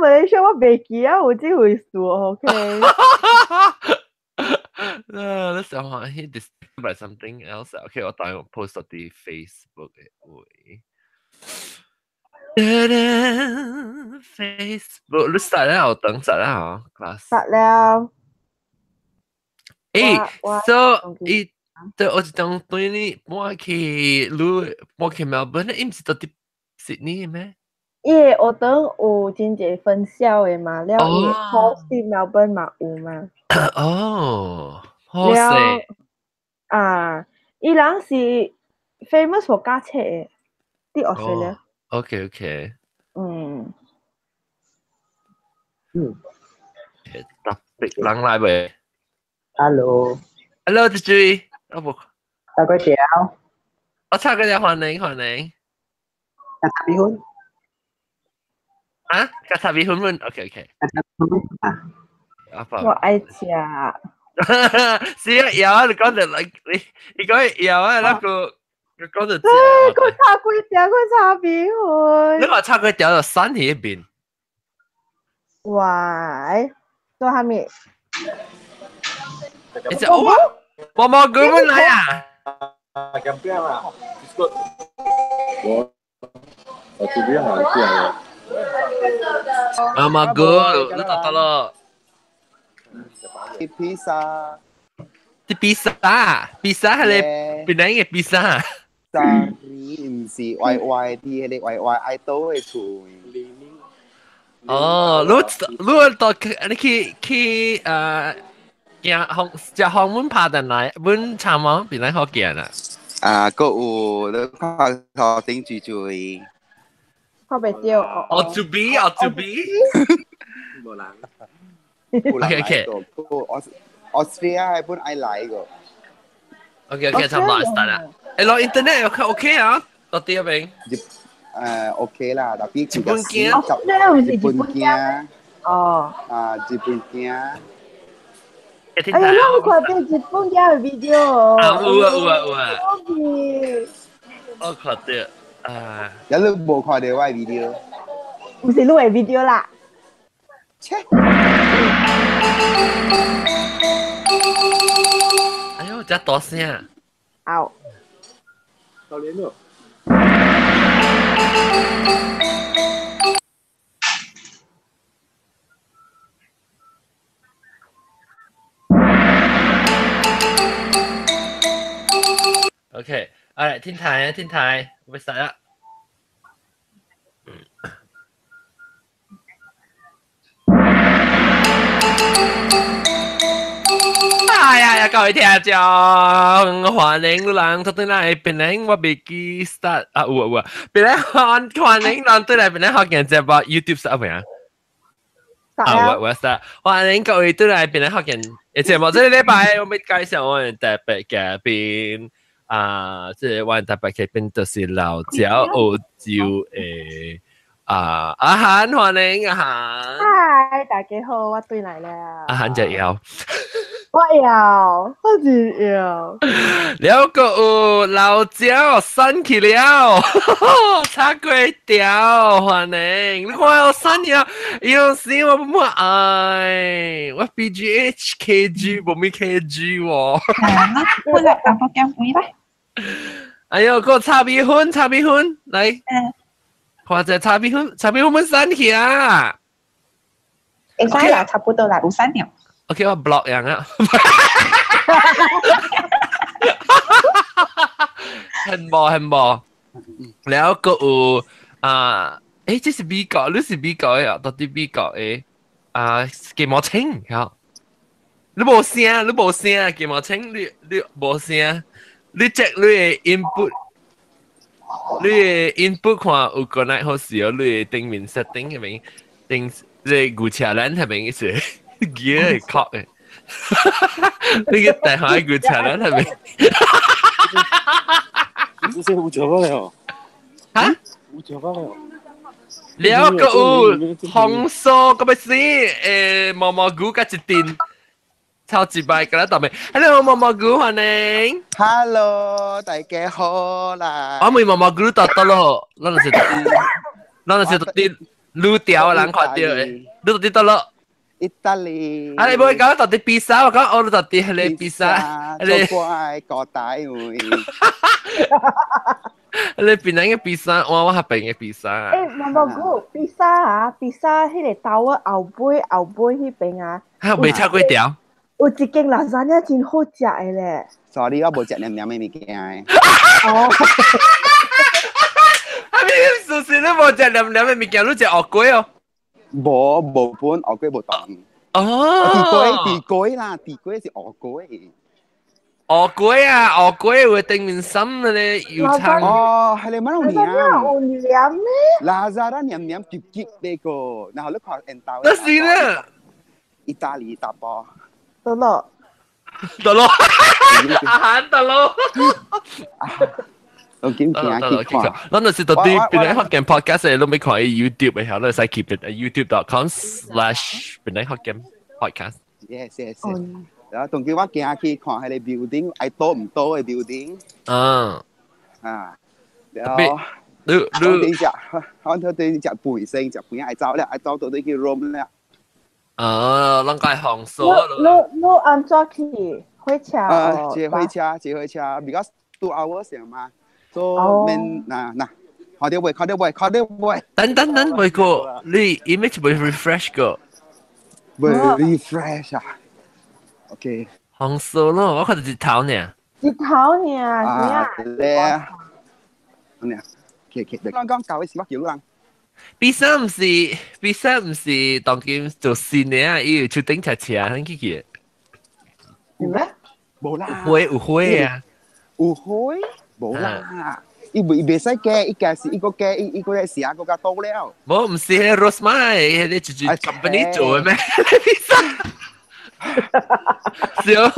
馬來西亞我袂記啊，有這回事，OK。啊，你想下，he disturbed by something else。OK，我等我 post 到啲 Facebook 嘅會。Facebook，你實啦，我等實啦，嗬，class。實了。誒，so 伊對我就當對你搬去你搬去 Melbourne，伊毋是到佇 Sydney 咩？伊個學堂有真濟分校的嘛，了伊 course 佇 Melbourne 嘛有嘛。哦，好勢。啊，伊人是 famous for 教冊的，佇 Australia。 OK OK。嗯。嗯。特別人來未？Hello。 Hello，姐姐。我無。大哥條。我插個條歡迎歡迎。咖啡粉。啊？咖啡粉粉，OK OK。我愛食。是啊，有啊，你講就你你講有啊，那個佢講就食。佢炒粿條，佢炒米粉。你話炒粿條就散去一邊。喂，做啥物？你食哇？毛毛菇本來啊？咁邊啊？我我這邊好食啊。毛毛菇，你得得咯。啲披薩，啲披薩，披薩係你邊個嘅披薩？ sorry，唔是歪歪啲，係你歪歪愛倒嘅厝。哦，你你到你去去誒，行紅食紅阮拍陣來，阮餐網邊來好行啦。啊，閣有你看頭頂住住。看袂著哦。哦，住比哦，住比。無人。 OK OK。 Austria 本愛來個。 OK OK，差唔多 start 啦。誒，落 internet 又 OK 啊，到底嗰邊？誒 OK 啦，特別日本鏡。日本鏡。哦。啊，日本鏡。哎呀，你有看到日本鏡的 video？啊，有啊有啊有啊。我看到啊。有你無看到我的 video？唔是你的 video 啦。切！哎呦，這大聲！嗷！到連咯。 OK，哎，天台啊，天台，我要啦。哎呀呀！各位聽眾，歡迎你人轉來變來，我袂記 start 啊，有啊有啊，變來歡歡迎人轉來變來學見節目 YouTube 上面啊。啊，我 start，歡迎各位轉來變來學見節目。這個禮拜我們介紹我們特別嘉賓啊，這個我們特別嘉賓就是老蔣澳洲的啊阿韓，歡迎阿韓。嗨，大家好，我轉來了。阿韓就要。我要，我真要。了個有老蔣散去了，炒粿條，歡迎。你看我散了，有時我不愛，我 BGH KG 無咪 KG 喎。啊，我來淡薄減肥啦。哎呦，個炒米粉，炒米粉，來。看者炒米粉，炒米粉們散去啊。會使啦，差不多啦，有散了。 OK，我 block 樣啊。很無很無，了個有啊，誒，這是美國，你是美國的啊？到底美國的啊？雞毛清，好，你無聲，你無聲，雞毛清，你你無聲，你 check 你的 input，你的 input 看有 connect 好時哦，你的頂面 setting 係咪？頂你牛車輪係咪意思？gear 會 cock 嘅，你個大海牛車輪係咪？這些有食過了？嚇？有食過了？了個有紅酥個要死，誒毛毛菇加一陣，超一擺個啦特別。Hello 毛毛菇歡迎。 Hello 大家好啦。我問毛毛菇到得咯，咱就是，咱就是啲。路條人看到的，你到底佗落？意大利。啊！你無講到底比薩，我講我到底係你比薩，你做怪個大會。你邊個嘅比薩？我下邊嘅比薩。誒，冇冇估比薩啊？比薩彼個島仔後尾後尾彼邊啊？嚇，未吃過條。有一間拉沙尼真好食的咧。 Sorry，我無食黏黏的物件。哦。啊！你事實你無食黏黏的物件，你食芋粿哦？無無本芋粿無當。哦。地粿地粿啦，地粿是芋粿。芋粿啊，芋粿有頂面心的咧，油葱。哦，係你乜有黏？有黏咩？拉扎拉黏黏結結呢個，然後你看緣投。那是啦。意大利大波。得咯。得咯。阿涵得咯。我見見去看。咱就是到底檳榔福建 podcast 攏欲看 YouTube 的，曉你使去 youtube.com/檳榔福建 podcast。 Yes yes。然後當叫我行去看彼個 building，愛倒毋倒的 building。啊。然後。你你。食，我對食飯先，食飯愛走了，愛走到底去 Rome 了。啊，攏該紅色。你你按怎去？火車？啊，坐火車，坐火車，because 2 hours 嘛。所以免嗱嗱，看到未？看到未？看到未？等等等，未過，你 image 未 refresh 過？未 refresh 啊？OK。紅色咯，我看到日頭呢。日頭呢？啊，咧，呢，OK OK，剛剛教嘅時我叫人。比賽毋是，比賽毋是當今做新的啊，伊有出頂車車，你記記？有咩？無啦。有花有花啊！有花？無啦，伊未袂使加，伊加是伊個加，伊伊個時啊，個較多了。無，毋是彼個 Rosemary，彼個就是 company 做的咩？比賽。是哦。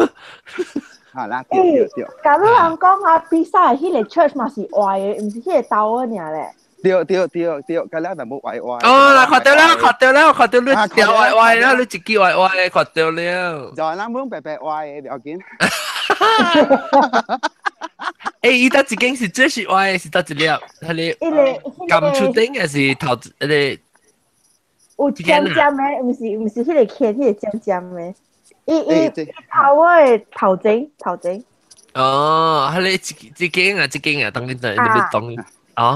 好啦，對對對。假如人講啊，比賽彼個 church 嘛是壞的，毋是彼個島爾咧。對對對對，佮了就無壞壞。哦，啦，看到了，看到了，看到你一條壞壞啦，你一支壞壞的，看到了。就係咱本白白壞的，不要緊。欸，伊搭一間是這是壞的，是佗一粒？彼個甘出頂還是頭彼個？有尖尖的，毋是毋是彼個鉗，彼個尖尖的。伊伊頭的頭前頭前。哦，彼個一一間啊，一間啊，當緊在你欲當。哦，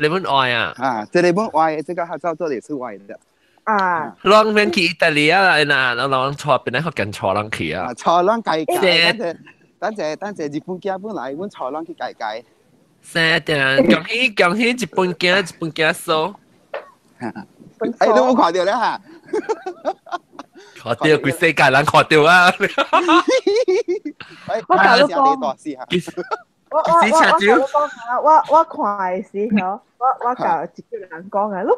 你本愛啊？啊，這裡本壞，這個他照做也是壞的。啊，攏免去意大利啊，嗱，攏攏坐邊個福建坐人去啊？坐人計計，等陣等陣日本囝本來，阮坐人去計計。生定恭喜恭喜，日本囝日本囝數。哎，你冇看到咧嚇？看到規世界人看到啊！我甲你講。我我我我講下，我我看的時候，我我共一個人講啊，你看你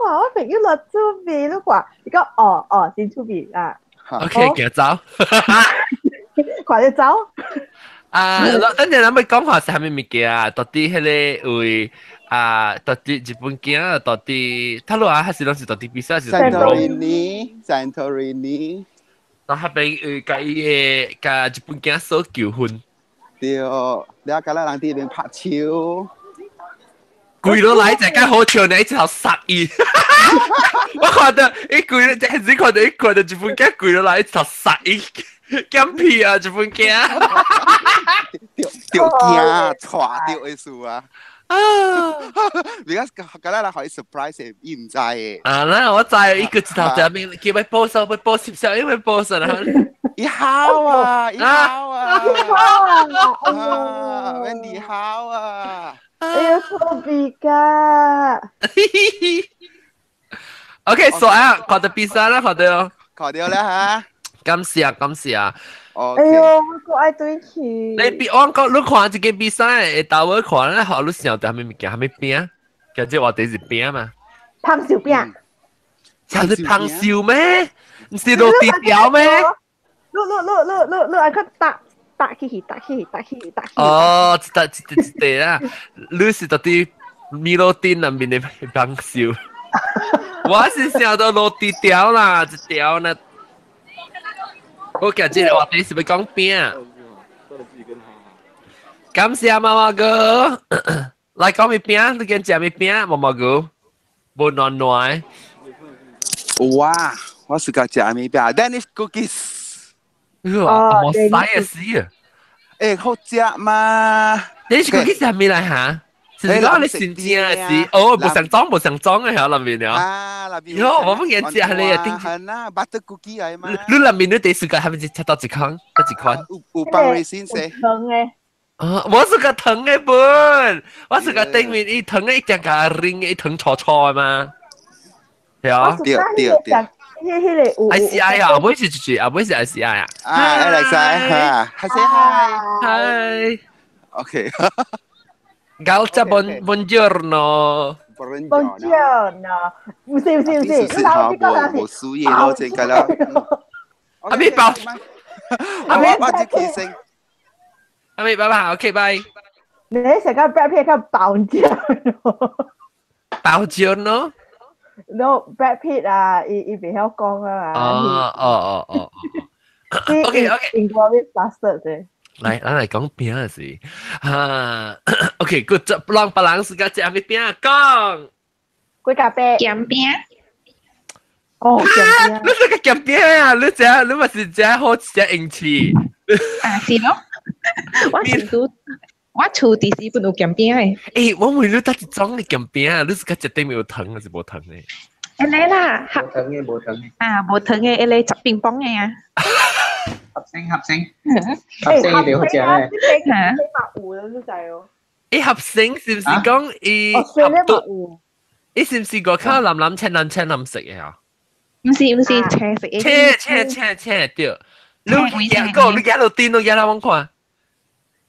看，我朋友落趣味，你看，伊講哦哦，真趣味啊。 OK，行走。看著走。啊，等陣咱欲講話是啥物物件啊？到底彼个位啊？到底日本囝？到底塔羅啊？還是攏是到底比賽是 Santorini，Santorini。到彼邊共伊个共日本囝所求婚。對，了佮咱人佇彼邊拍手，跪落來就較好笑呢，一頭殺伊。我看到伊跪，這看到伊看到日本囝跪落來，一頭殺伊，減屁啊！日本囝。對對驚，帶著的事啊！啊！而家佮咱人予伊 surprise，伊毋知的。啊，那我知，伊個一頭在面叫欲報數，欲報攝像，因為報數啦。伊好啊，伊好啊，好啊，啊，Wendy 好啊。哎呀，特別噶。 OK，所啊，看到比賽啦，看到。看到啦嚇。感謝啊，感謝啊。哎喲，我閣愛轉去。你比我講，你看這個比賽，會豆我看咧，予你想著啥物物件，啥物餅？其實這話題是餅嘛。胖燒餅。像是胖燒咩？毋是落地條咩？你你你你你你愛去搭搭起去，搭起去，搭起去，搭起。哦，一搭一一一啦，你是到底米洛丁那邊的胖燒？我是想到落地條啦，一條呢。我今日話題是欲講餅。感謝毛毛哥，來講物餅，你見食物餅，毛毛哥。無暖暖。有啊，我是個食物餅，Danish cookies。哦，冇使啊死啊！欸，好食嘛？Danish cookies 係咩嚟嚇？是講你先正是，哦，無上裝無上裝嘅喺裏面了。啊，裏面。喲，我唔見食你啊，頂。係啦，butter cookie 嚟嘛。你裏面你第時間係咪食到一款，得一款？有放 raisin 先。糖嘅。啊，我是個糖嘅本，我是個頂面伊糖嘅一隻個拎嘅糖錯錯嘛。係啊。對對對。迄個有 ICI 啊，阿妹是住，阿妹是 ICI 啊。啊，嚟晒嚇，係 say hi。 Hi。OK。 Galcia buongiorno。 Buongiorno。唔是唔是唔是，你老啲講冇輸嘢咯，這個啦。阿妹包，阿妹我只起身。阿妹拜拜，OK 拜。你成個 Brad Pitt 叫 buongiorno。 Buongiorno。 No Brad Pitt 啊，伊伊袂曉講啊嘛。哦哦哦哦。OK OK。 Inglourious Basterds 啫。來，咱來講餅的事。啊，OK，good，讓別人時間食啥物餅講。幾咖啡。鹹餅。哦，鹹餅。你這個鹹餅啊，你食，你嘛是食好食英氣。啊，是咯。我是拄，我厝佇時本有鹹餅的。欸，我問你，得一種的鹹餅啊，你是較食頂面有糖還是無糖的？會來啦，無糖的，無糖的。啊，無糖的，彼個十冰棒的啊。合成合成，合成一定好食咧。嚇，有的你知哦。欸，合成是毋是講伊合都？伊是毋是外口藍藍青藍青藍色的啊？毋是毋是青色的。青青青青對。你夾個，你夾到頂，你夾到我看。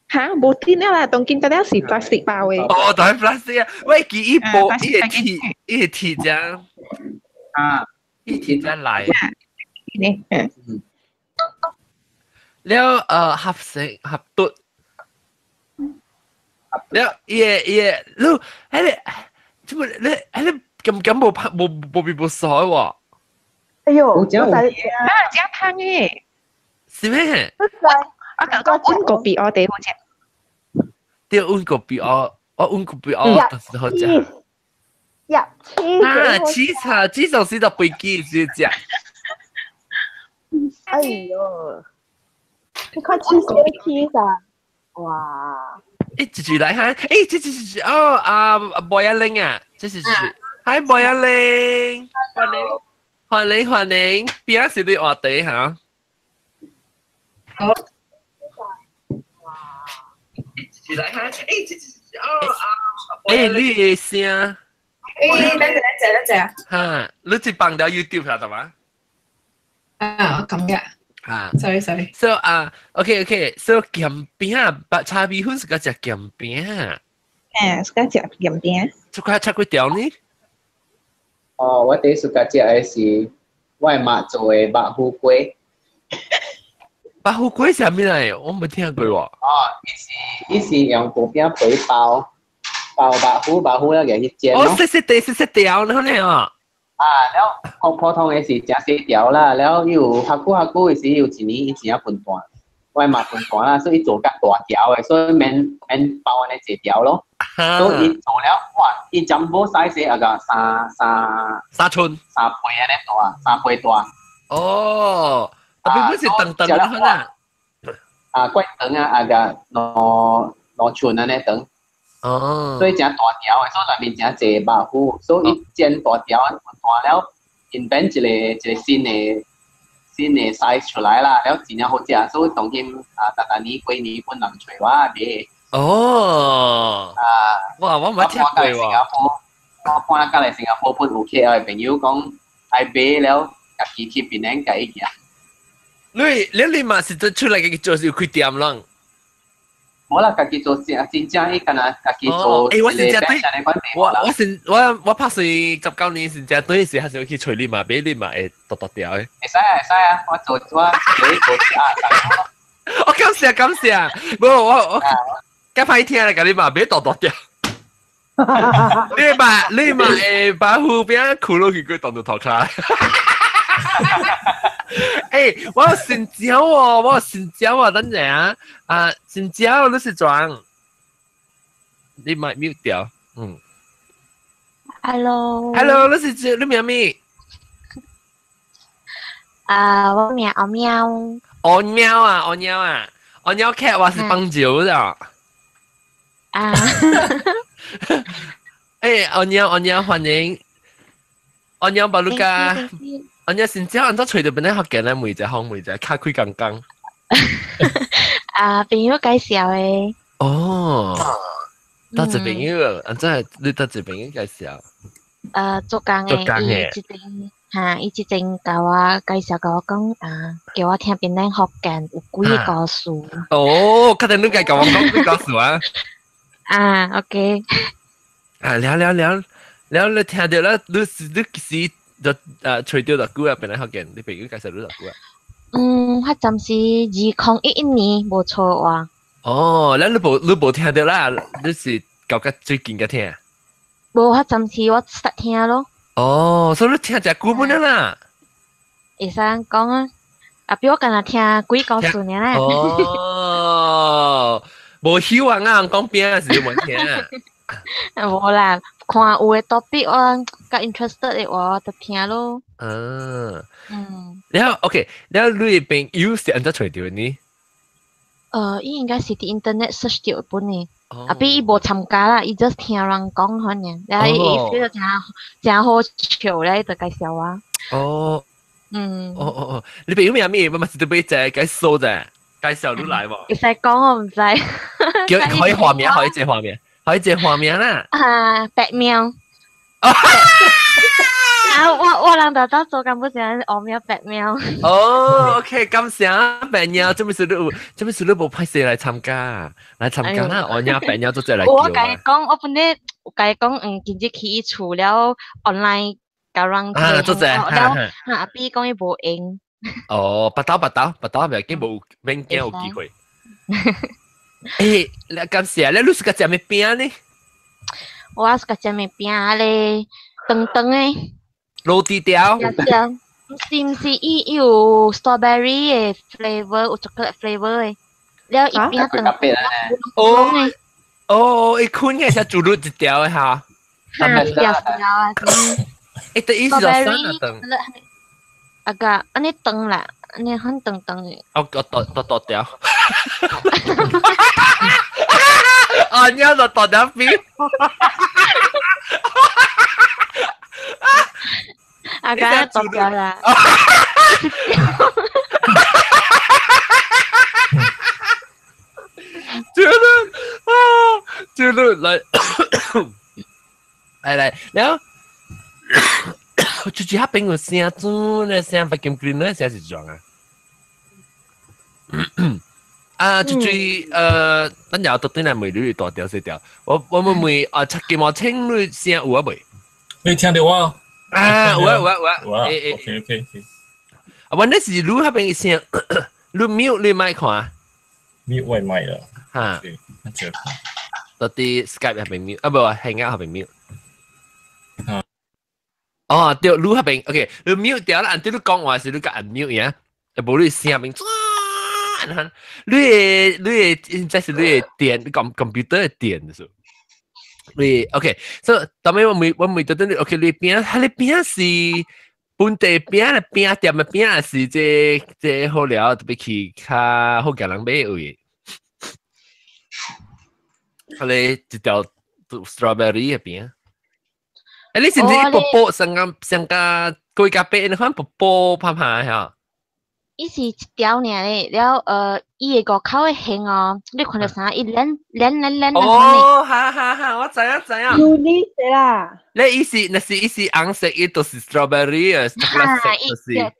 嚇，無頂了啦，當今得了是 plastic 包的。哦，當 plastic 啊！喂，記伊無伊會鐵，伊會鐵這啊，伊鐵這來。嗯。了合成合嘟，了伊個伊個，你迄個，這麼你迄個咁咁無拍無無變無傻喎。哎呦，有真有啊，真香的。是咩？我講講溫個比我哋好食。對，溫個比我，我溫個比我，但是好食。入黐啊，黐茶，黐上時就飛機先食。哎呦！你看黐線黐啊！哇！欸，一句來哈，欸，這這這哦啊，博一玲啊，這是這是，嗨，博一玲，歡迎歡迎歡迎，邊是你話題嚇？好。一來哈，欸，這這這哦啊，欸，你的聲，欸，等陣等陣等陣，哈，你這放掉 YouTube 下得嘛？啊，咁嘅。啊，sorry sorry。 So 啊，OK OK，so 鹹餅啊，白茶米粉是個食鹹餅。誒，是個食鹹餅。這塊吃幾條呢？哦，我第一次食的是我的媽做的肉虎粿。肉虎粿是啥物來？我沒聽過喎。哦，伊是用薄餅皮包包肉虎，肉虎了個去煎咯。哦，細細條細細條那呢啊。啊，了普普通的是誠細條啦，了又有較久較久的時有一年伊真正分大，我嘛分大啦，所以做較大條的，所以免免包按呢濟條咯。所以伊做了，哇！伊全部 size 啊個三三三寸三倍按呢大，三倍大。哦，特別不是長長的啊？啊，怪長啊，啊個兩兩寸按呢長。哦，所以誠大條的，所以內面誠濟肉脯，所以伊煎大條，大了，invent 一個一個新的新的 size 出來啦，了真正好食，所以當今啊，逐逐年過年本人揣我買。哦，啊，哇，我沒聽過喎。我搬過來新加坡本有客的朋友講，愛買了，家己去檳城共伊寄。你你你嘛是出來家己做是有開店啷？無啦，家己做真真正伊敢若家己做。欸，我是真對，我我是我我拍算19年是真對時，還是去揣你嘛，買你嘛會獨獨掉的。會使啊，會使啊，我做我自己做食啊。我感謝感謝，無我我，較歹聽啦，共你嘛買獨獨掉。你嘛你嘛會把虎餅箍落去，閣當做頭殼。欸，我有新椒哦，我有新椒啊，等陣啊，啊，新椒你是裝，你咪 mute 掉，嗯。Hello。 Hello，你是你名咩？啊，我名阿喵。阿喵啊，阿喵啊，阿喵 cat 我是幫酒的。啊。誒，阿喵阿喵歡迎，阿喵巴魯加，阿喵先知按照隨到邊咧學嘅咧，每隻行每隻卡開剛剛。啊，朋友介紹的。哦，多謝朋友，按真係你多謝朋友介紹。做工的，伊一陣哈，伊一陣共我介紹，共我講啊，叫我聽檳榔福建有幾个故事。哦，確定你共我講幾個故事啊？啊，OK。啊，了了了了，你聽著啦，你是你其實就揣著偌久啊？檳榔福建，你朋友介紹你偌久啊？嗯，我暫時2011年無錯話。哦，咱你無聽著啦，你是搞較最近才聽。無，我暫時我實聽咯。哦，所以你聽誠久本啦。會使講啊，啊，比我干焦聽幾故事爾啦。哦，無希望啊，講邊時無聽。無啦，看有的 topic 我較 interested 的話，就聽咯。嗯。嗯。然後 OK，然後你朋友是按怎揣著呢？伊應該是佇 internet search 著本的。啊，比伊無參加啦，伊 just 聽人講可能，然後伊 feel 誠誠好笑咧，伊就介紹我。哦。嗯。哦哦哦，你朋友名咩？嘛是特別隻介紹啫，介紹你來無？會使講我毋知。叫可以畫面，可以借畫面，可以借畫面啦。啊，白喵。啊！我人豆豆做工不是烏喵白喵。哦，OK，感謝白貓，做咩事你有？做咩事你無派勢來參加？來參加啦！烏貓白貓做這來我共伊講，我本來共伊講，嗯，今日去伊厝了，online 共人啊，做這了，哈，比講伊無閒。哦，巴豆巴豆巴豆，袂緊無免驚有機會。欸，你感謝，你你是個食咩餅呢？我是個食咩餅咧？長長的。滷豬條。毋是毋是，伊有 strawberry 的 flavor，有 chocolate flavor 的。了伊餅長。哦哦，伊困嘅是煮滷一條的哈。哈，一條條啊。欸，對，伊是做啥長？啊個，按呢長啦，按呢很長長的。哦，我剁剁剁掉。啊，你要剁掉邊？啊，剛才剁掉啦！覺得啊，覺得來，來來，然後就是遐邊有聲做咧，聲 vacuum cleaner 聲是怎啊？啊，就是咱又特登來問你大條細條，我問問啊，七金毛青你聲有啊未？你聽到我？啊，有啊有啊有啊！欸欸，OK OK OK。啊，我那是你彼邊聲，你 mute 你莫看。 mute 我麥啦。哈。到底 Skype 彼邊 mute，啊無，Hangout 彼邊 mute。哦，對，你彼邊 OK，你 mute 掉啦，按對你講話時你共按 mute 呀，無你聲邊，你的你的，這是你的電，computer 的電是。你 OK，所以當面我問到你 OK，你餅，彼个餅是本地餅的餅店的餅，是這這好料特別去較好共人買位。彼个一條 strawberry 的餅。欸，你是毋是一薄薄上個上個規家白那款薄薄胖胖的哈？伊是一條爾咧，了伊的外口的形哦，你看著啥？伊連連連連。哦，哈哈哈，我知影知影。有你啦。你伊是，若是伊是紅色，伊就是 strawberry 的，巧克力色就是。對對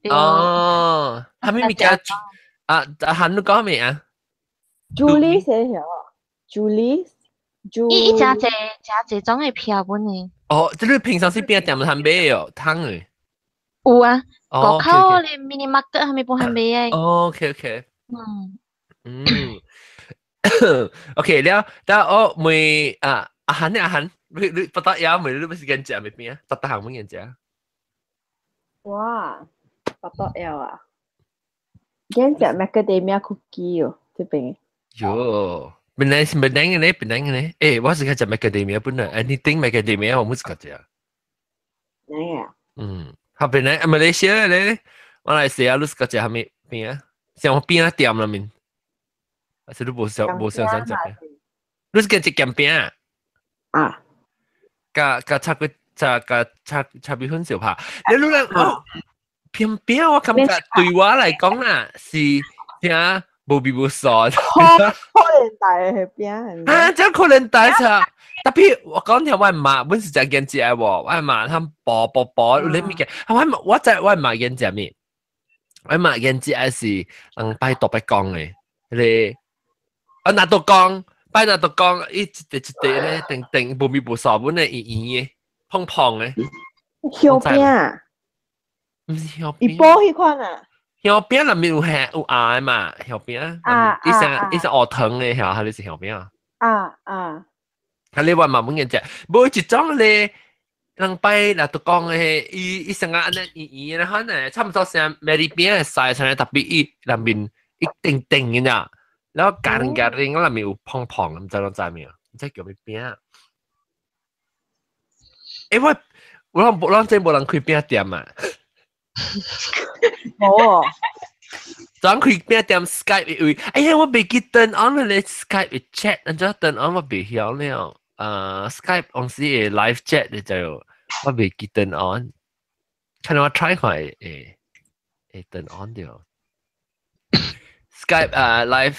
對。哦，啥物物件？啊，啊，你講咩啊？ Julie 寫條，Julie，伊伊誠濟誠濟種的票本的。哦，這你平常時邊店通買哦，通的。有啊，外口咧 mini market 啥物攏通買的。哦，OK OK。嗯。嗯。OK，了，了我問啊，阿韓阿韓，你不得了，問你欲時間食物餅，逐逐項物件食。哇，不得了啊！今食 macadamia cookie 哦，這邊。喲，本來是本來嘅咧，本來嘅咧，我是個食 macadamia 本來，anything macadamia 我冇食過食。哪啊？嗯，他本來馬來西亞咧，馬來西亞你是個食啥物餅啊？像餅店裏面，還是你無想無想想食餅？你是個食鹹餅啊？啊！加加炒個炒加炒炒米粉小拍，你你咧哦，餅餅我感覺對我來講啦，是聽無味無素。可能大嘅餅。啊，這可能大啫。特別我講聽我媽，本是食堅食的喎，我媽他們薄薄薄，有咧物件。我我知我媽堅食咩？我媽堅食的是人拜特別講的，迄個啊拿督公，拜拿督公，伊一塊一塊咧，定定無味無素，本來圓圓的，胖胖的。香餅。毋是香餅。伊煲彼款啊？香餅內面有蝦有鴨的嘛？香餅。啊伊成伊成烏糖的，嚇，還是香餅啊？啊啊！啊！你話嘛冇人食，無一種咧，人擺若都講的，伊伊成個按呢圓圓的，可能差不多像米粒餅的 size，特別伊內面一定定的咋，然後夾零夾零，內面有胖胖，毋知攏知未？毋知叫咩餅？我我攏無，攏真無人開餅店啊！無。昨開餅店 Skype 位，哎呀，我袂記 turn on 咧 Skype chat，按怎 turn on 我袂曉了。Skype 往時會 live chat 你就我袂記 turn on，看我 try 看會會會 turn on 掉。Skype 啊 live，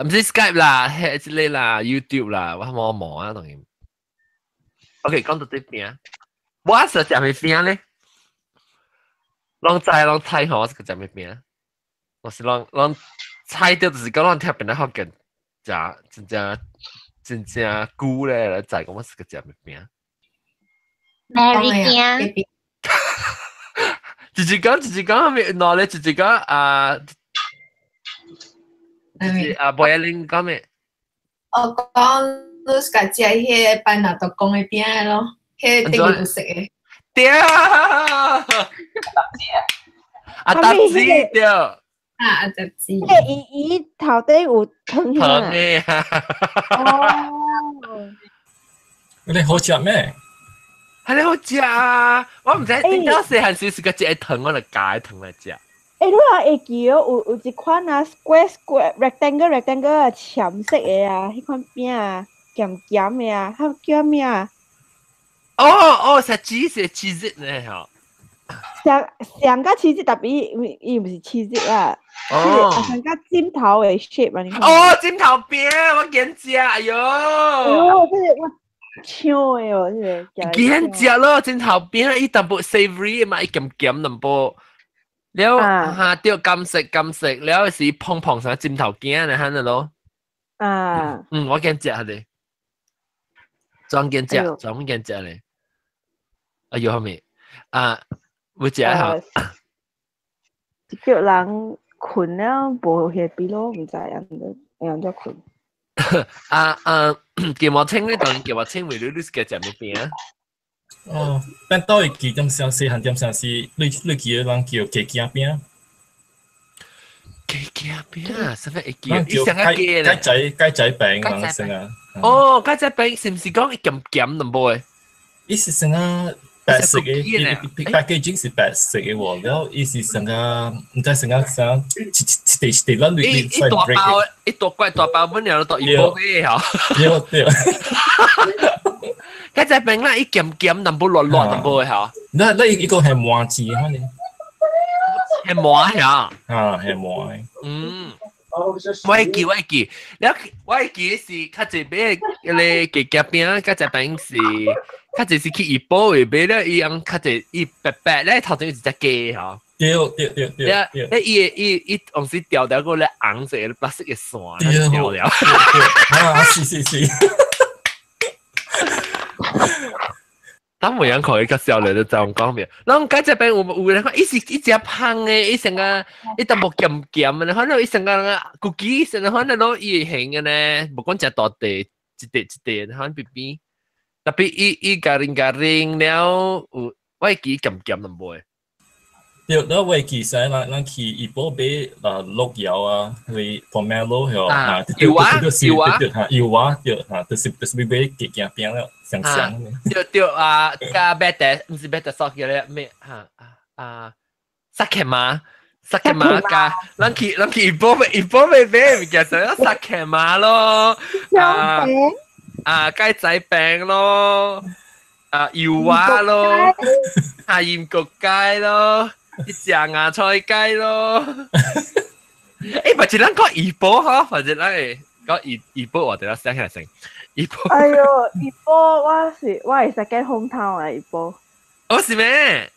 毋是 Skype 啦，係這個啦，YouTube 啦，我冇冇啊當然。OK，講到這邊，我是食咩餅咧？攏知攏猜吼，我是個食咩餅？我是攏攏猜到就是講攏聽邊個福建食真正真正久咧來知講我是個食咩餅。 Mary 餅。直直講直直講，咩？喏咧直直講啊！啊，博一玲講咩？我講你是家食彼個班拿督公的餅咯，彼個頂有色的。對啊！阿達子對。啊，阿達子。彼個伊伊頭底有糖糖的。哦。你好食咩？係你好食啊！我毋知點解細漢時是個食糖，我就加糖來食。你若會記哦，有有一款啊，square square rectangle rectangle 淺色的啊，彼款餅啊，鹹鹹的啊，它叫咩啊？哦哦，是 cheese cheese 呢吼。上上較起司特別，伊伊毋是起司啦，哦，上較枕頭的 shape 啊，你看。哦，枕頭餅，我見食，哎喲。哦，這個我搶的哦，這個。見食咯，枕頭餅伊淡薄 savory 嘛，伊鹹鹹淡薄。了哈對，甘食甘食，了是胖胖成枕頭餅呢，哈咯。啊。嗯，我見食下咧，專見食，專門見食咧。哎呦，後面啊，有食哈。叫人睏了無彼個咯，毋知按怎按怎睏。啊啊，叫我清咧，當然叫我清，為你你是食咩餅？哦，咱倒會記點啥細漢點啥是，你你記得人叫雞仔餅？雞仔餅啊，啥物會記？人叫雞雞仔雞仔餅人成啊。哦，雞仔餅是毋是講鹹鹹淡薄的？伊是成啊白色的，伊 packaging 是白色的喎，然後伊是成啊，毋知成啊啥，一一一一塊一一一大包，一大塊大包，本來都一包嘅吼。對對。雞仔餅啦，伊鹹鹹淡薄軟軟淡薄的吼。那那伊個係麻糬可能。係麻嚇。啊，係麻的。嗯。我會記，我會記，了我會記是較濟買彼個雞仔餅，雞仔餅是較濟是去怡保的買了，伊用較濟伊白白咧頭前有一隻雞吼。對對對對。了，咧伊伊伊當時掉掉個咧紅色的白色的線，掉了。啊，是是是。當冇人可以較少年就就講咩？攏雞仔餅有有人講，伊是一隻胖的，伊成個伊淡薄鹹鹹的，反正伊成個古雞，成個反正攏伊會型的呢，無講食大塊，一塊一塊，反正邊邊。特別伊伊加零加零了，有我會記鹹鹹淡薄的。對，我會記得咱去怡保買啊鹿油啊，去 pomelo 嗬啊，油啊，油啊，嚇油啊，對嚇，就是買幾件餅了，香香。對對啊，加白的，唔是白的燒起來咩嚇啊，沙琪瑪，沙琪瑪加，咱去怡保買買物件，就要沙琪瑪咯，啊啊雞仔餅咯，啊油啊咯，啊鹽焗雞咯。去食芽菜雞咯。欸，或者咱講怡保嗬，或者咱會講怡保，我哋啦寫起來先。怡保。哎喲，怡保我是 second hometown 啊，怡保。哦，是咩？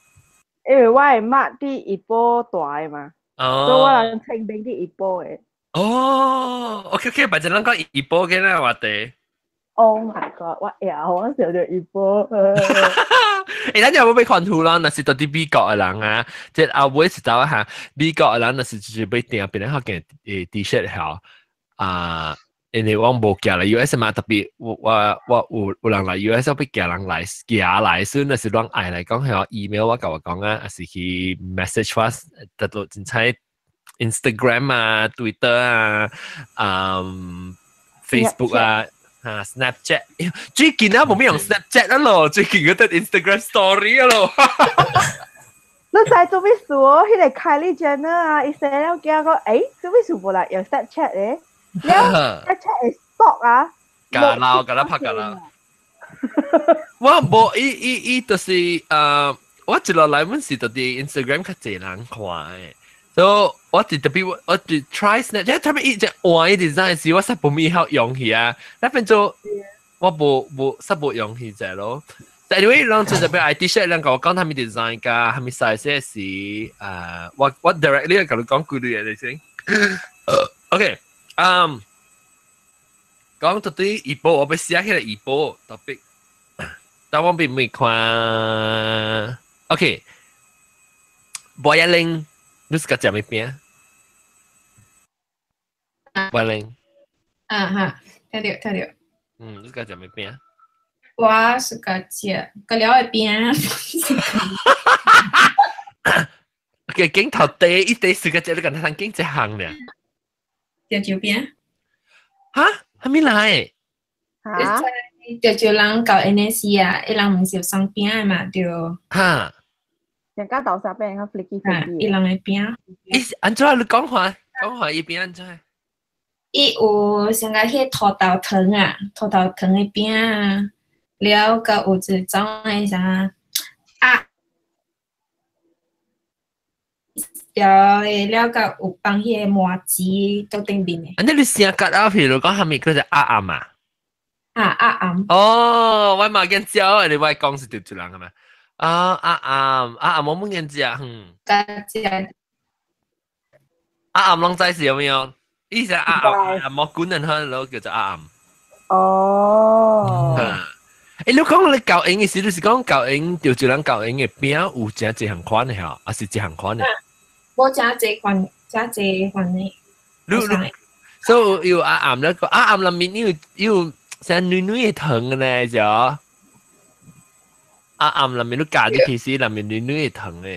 因為我的媽佇怡保大的嘛，哦，所以我人清明佇怡保的。哦，OK OK，或者咱講怡保嘅啦話題。 Oh my god！我會我想著怡保。欸，咱有冇被看圖啦？若是到佇美國的人啊，即後尾是走下美國的人，若是就是欲訂別人學件誒 T-shirt 吼啊，因為我無寄來 US 嘛，特別我有人來 US 我欲寄人來寄來，所以若是攏愛來講吼 email 我共我講啊，還是去 message 我，得到凊彩 Instagram 啊、Twitter 啊、嗯 Facebook 啊。啊，Snapchat，最近啊冇咩用 Snapchat 啊咯，最近嗰得 Instagram Story 啊咯。你知做咩事哦？彼個 Kylie Jenner 啊，伊生了囝講，欸，做咩事無來用 Snapchat 咧？了 Snapchat 會 stop 啊！假啦，假啦，拍假啦。我無，伊就是我一落來阮是佇 Instagram 較濟人看的。所以我直特別我直 try Snapchat，特別伊只換伊 design 時，我實無咪曉用去啊。那變做我無實無用去者咯。但係因為人就特別愛 T-shirt，人共我講他們 design 加他們 size 是我 directly 共你講幾類嘅先。OK，講到底怡保，我欲寫起來怡保特別，但我並未看。OK，博一玲。你是個食咩餅？博玲。啊哈，聽著聽著。嗯，你是個食咩餅？我是個食個了的餅。個鏡頭第一第四個食，你敢通揀一項爾？潮州餅。哈？啥物來？哈？潮州人到 NSC 啊，伊人毋是有送餅的嘛，對。哈？人家豆沙餅較 flaky flaky。伊人的餅。伊是按怎？你講話講話伊餅按怎？伊有像個彼土豆糖啊，土豆糖的餅啊，了閣有一種的啥啊，了了閣有放彼個麻糬佇頂面的。啊，你聲割啊？譬如講，啥物叫做鴨頷啊？啊，鴨頷。哦，我嘛見食，你我講是對一人係咪？啊，鴨頷，鴨頷我冇見食，嗯。食。鴨頷攏知是有沒有？伊是鴨頷，鴨蘑菇人喝咯，叫做鴨頷。哦。欸，你講你教英的時，你是講教英，就一人教英的餅有誠濟項款的吼，還是一項款的？無誠濟款，誠濟款的。你你，所以有鴨頷那個鴨頷內面有像軟軟的糖的呢，就鴨頷內面你加入去時，內面軟軟的糖的。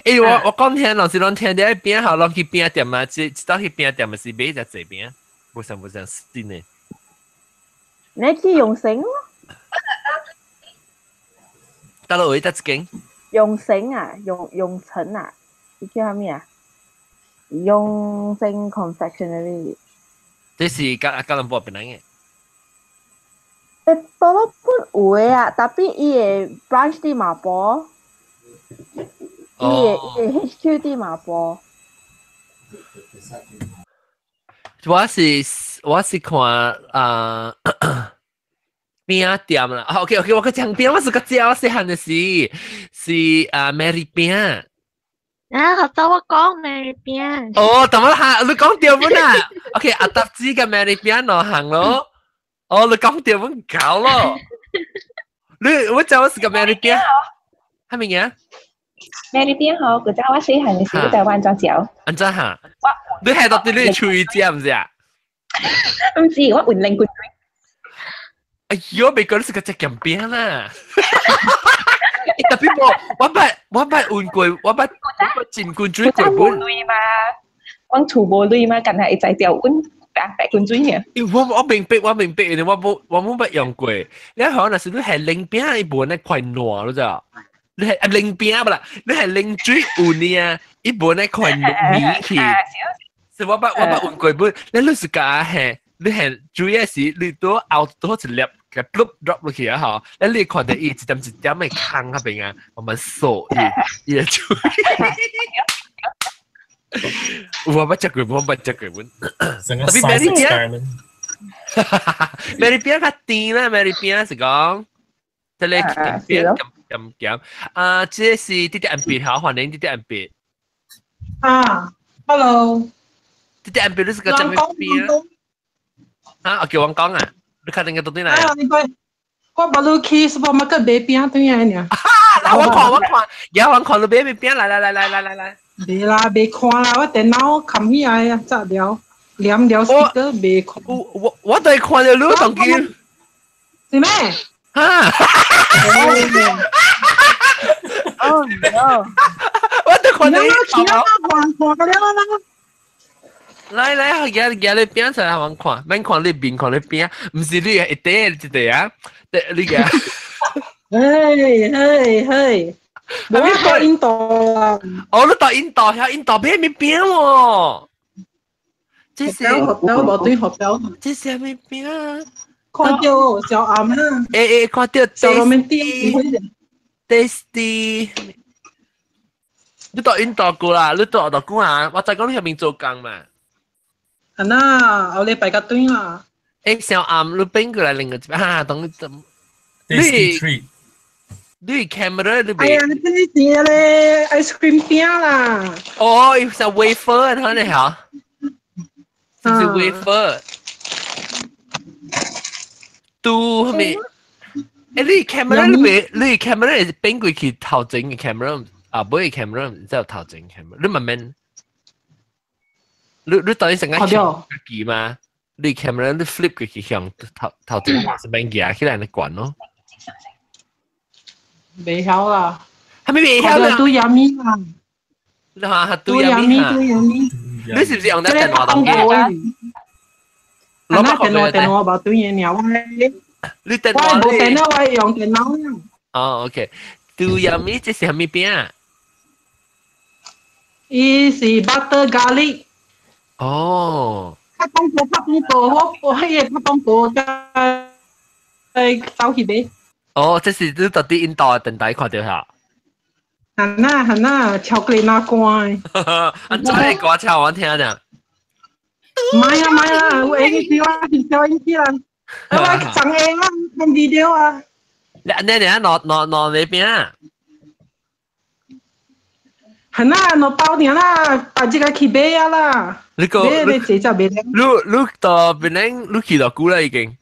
欸，我講聽，老是攏聽著餅吼，攏去餅店啊，這這去餅店是買隻濟餅，無啥無啥新的。你去永成咯？佗落位佗一間？永成啊，永成啊，伊叫啥物啊？永成 Confectionery。這是吉隆坡邊嘅？欸，多落本有的啊，tapi 伊的 branch 佇麻坡。伊的 HQ 佇麻坡。我是看啊餅店啦。OK OK，我個講餅，我是個食，我細漢的時是啊 Mary 餅。啊，頭先我講 Mary 餅。哦，等我下，你講對本啊？OK，阿達子佮 Mary 餅兩項咯。哦，你講對本搞咯。你我知我是個 Mary 餅，係咪啊？ Mary 餅吼，古早我細漢的時，你知我按怎食？按怎哈？你係到底你喙食毋是啊？毋是，我雲苓骨。哎喲，美國你是個食鹹餅啦！特別無，我捌換過，我捌浸滾水過本。無鐳嘛，阮厝無鐳嘛，干焦會知條阮白白滾水爾。我明白，我冇捌用過。你可能是你係冷餅，伊無那塊爛，你知道？你係冷餅不啦？你係冷水有呢啊？伊無那塊軟去。是我捌換過本，你是講係你係主要是你都熬多一粒。個 bloop drop 落去啊！嗬，你看到伊一點一點的空那邊啊，慢慢掃伊伊出。我捌食過，我捌食過本。特別 Mary 餅，Mary 餅較甜啦，Mary 餅是講，這個鹹鹹鹹鹹。啊，這個是弟弟安別，好，歡迎弟弟安別。啊，hello。弟弟安別，你是個什麼餅？啊，叫我講啊。你看定個到底嚟？啊，你講，我捌你去 supermarket 買餅對來爾。啊，我看我看，而家我看你買餅，來來來來來來來。袂啦，袂看啦，我電腦冚起來啊，炸了，連了 sticker 袂看。我都看到你當機。是咩？哈！哦 no！我都看到你。看看看了啦。來來，而家你餅出來我看，免看你面，看你餅，毋是你一塊一塊啊，你個。嘿嘿嘿，我到印度啦。哦，你到印度，遐印度買物餅喎。這是學標，無對學標。這是啥物餅啊？看到小暗啊。欸欸，看到。小路面店。 Tasty。你到印度過啦？你到印度過啊？我知講你遐邊做工嘛。係啦，後禮拜個對啦。欸，小暗，你變過來另個一哈，當你你 camera 你哎呀，你真是咧，ice cream 餅啦。哦，伊是 wafer，睇你嚇，是唔是 wafer？拄後面，欸，你 camera 你未，你 camera 是變過去頭前嘅 camera，啊，尾 camera 唔知頭前 camera，你慢慢。你到底成個記嘛？你 camera 你 flip 過去向頭頭前是免舉起來你關咯。袂曉啦。係咪袂曉啦？拄亞米啦。你話拄亞米拄亞米。你是唔是用得電話當機？攞電話電話無對嘅爾，我你電話我無電腦，我用電腦。哦，OK，拄亞米這是啥物餅？伊是 butter garlic。哦，拍廣告拍廣告，我彼個拍廣告，再走去買。哦，這是你到底印度的電台看到下？係啦係啦，巧克力那關。啊，真係歌唱我聽者。唔係啊唔係啊，有閒時我是小英去啦，我長閒啊，看 video 啊。你攞你邊啊？係啦，攞包爾啦，把這個去買啊啦。你個你這只買你你到邊咧？你去到久啦已經，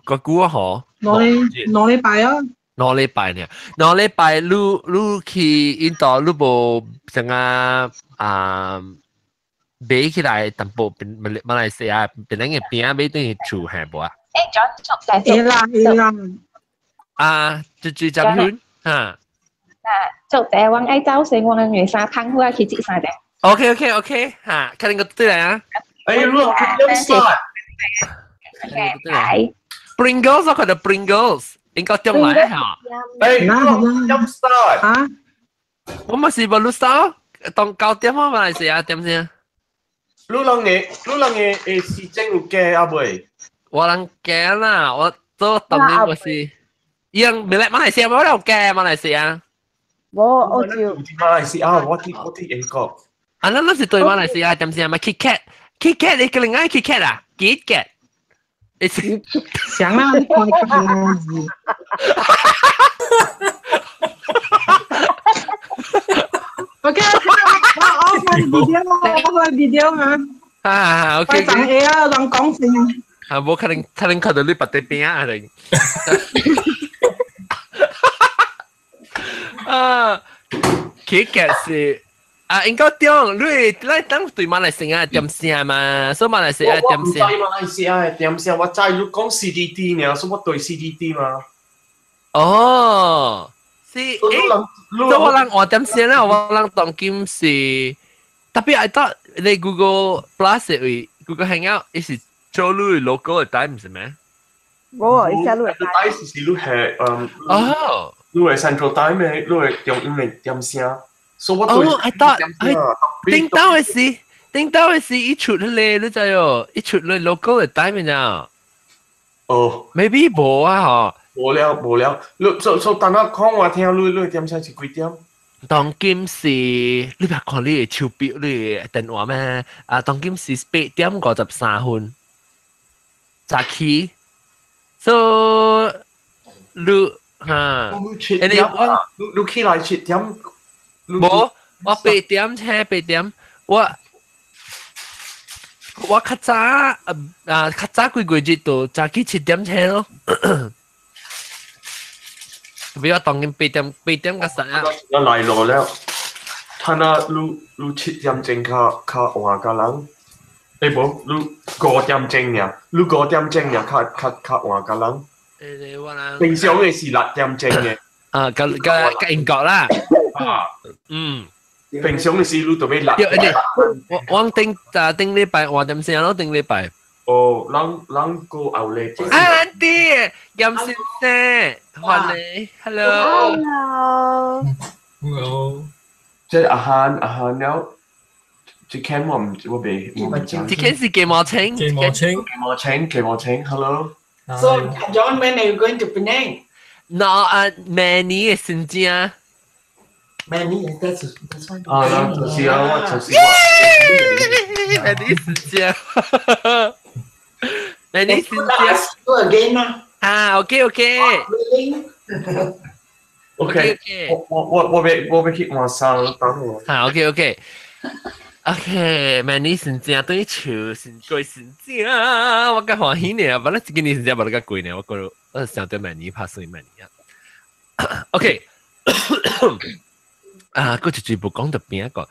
個久啊嗬。兩禮拜啊。兩禮拜呢？兩禮拜你你去印度，你無成啊啊買起來淡薄馬馬來西亞邊個餅買轉去厝係無啊？欸，做會啦會啦。啊，就就咁樣嚇。啊，做台灣愛走先，我嘅衫燙好啊，去織衫的。 OK，嚇，看你個對來啊。哎，你點晒？OK， Pringles 我看到 Pringles，應該中來嚇。哎，點晒？啊？我咪是無你燒，當9點啊，馬來西亞點先？你人嘅時間有加啊未？我人加啦，我做當然我是，樣未來馬來西亞我有加馬來西亞。無澳洲。馬來西亞，我佇英國。啊，咱是對馬來西亞點先嘛？Kit Kat，Kit Kat，你個另外 Kit Kat 啊？Kit Kat，你是想啊，你看個字。OK，我看 video，我看 video 啊。啊，OK。我長下啊，人講先。啊，無可能，可能看到你別啲餅啊，定。啊，Kit Kat 是。啊，應該中，你咱當對馬來西亞點聲嘛，所以馬來西亞點聲。我唔知馬來西亞點聲，我知你講 CDT 爾，所以我對 CDT 嘛。哦，是，做我人換點先啦，我人當今是特別 I thought 你 Google Plus 為 Google Hangout，伊是做你 local 嘅 time 是咩？無，伊寫你 time 是你係哦，你係 Central Time 嘅，你係中央嘅點聲。所以我哦，I thought 頂到嘅是頂到嘅是伊出咧，你知哦，伊出你 local 嘅 time 咋？哦，maybe 無啊嗬。無了無了，你所所等下講我聽，你點聲是幾點？當今是你別看你的手錶，你的電話咩？啊，當今是8點53分，早起。所以你哈，你我你起來7點？無，我八點車八點，我較早啊較早幾個月就早起7點車咯。比較當今8點個十啊。我來落了，睇下你7點鐘較較換個人，欸無，你5點鐘爾，你5點鐘爾較較較換個人。欸，平常嘅是6點鐘嘅。啊，個個個英國啦。啊，嗯。平常嘅是你特別六。對，我頂啊頂禮拜換點先咯，頂禮拜。哦，咱過後禮拜。啊，Auntie，嚴先生，歡迎，hello。 Hello。 Hello。即係阿漢阿漢了，這間我唔我未我唔知。這間是雞毛青。雞毛青。雞毛青，雞毛青，hello。 So John, when are you going to Penang? No, 啊，明年嘅先正。明年 that's one. 啊，就是啊，我就是我。明年先正。明年先正。 Go again 啦。啊，OK OK。 OK，我我欲去換衫，等我。啊，OK OK。OK，明年先正對笑先過先正，我較歡喜呢，本來今年先正無得較貴呢，我覺得我想到明年拍算明年啊。OK，啊，閣一句無講到邊一個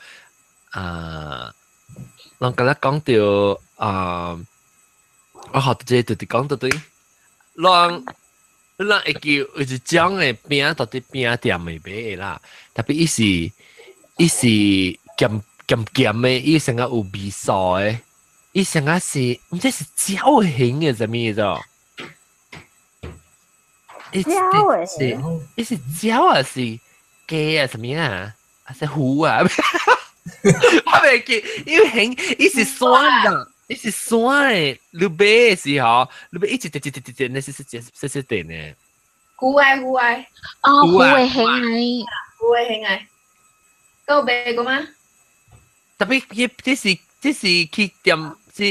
啊，人敢若講到啊，我學這個就是講到對，人人會記有一種的餅到底餅店會買的啦，特別伊是鹹鹹鹹的，伊成個有味素的，伊成個是毋知是蕉形的啥物的，蕉的是伊是蕉啊是雞啊啥物啊，還是糊啊？我袂記，因為形伊是酸的，伊是酸的，你買的時候，你買一隻隻隻隻隻，那是是是是點呢？糊愛糊愛，哦，糊的形愛，糊的形愛，夠買過嗎？特別伊這是去店，是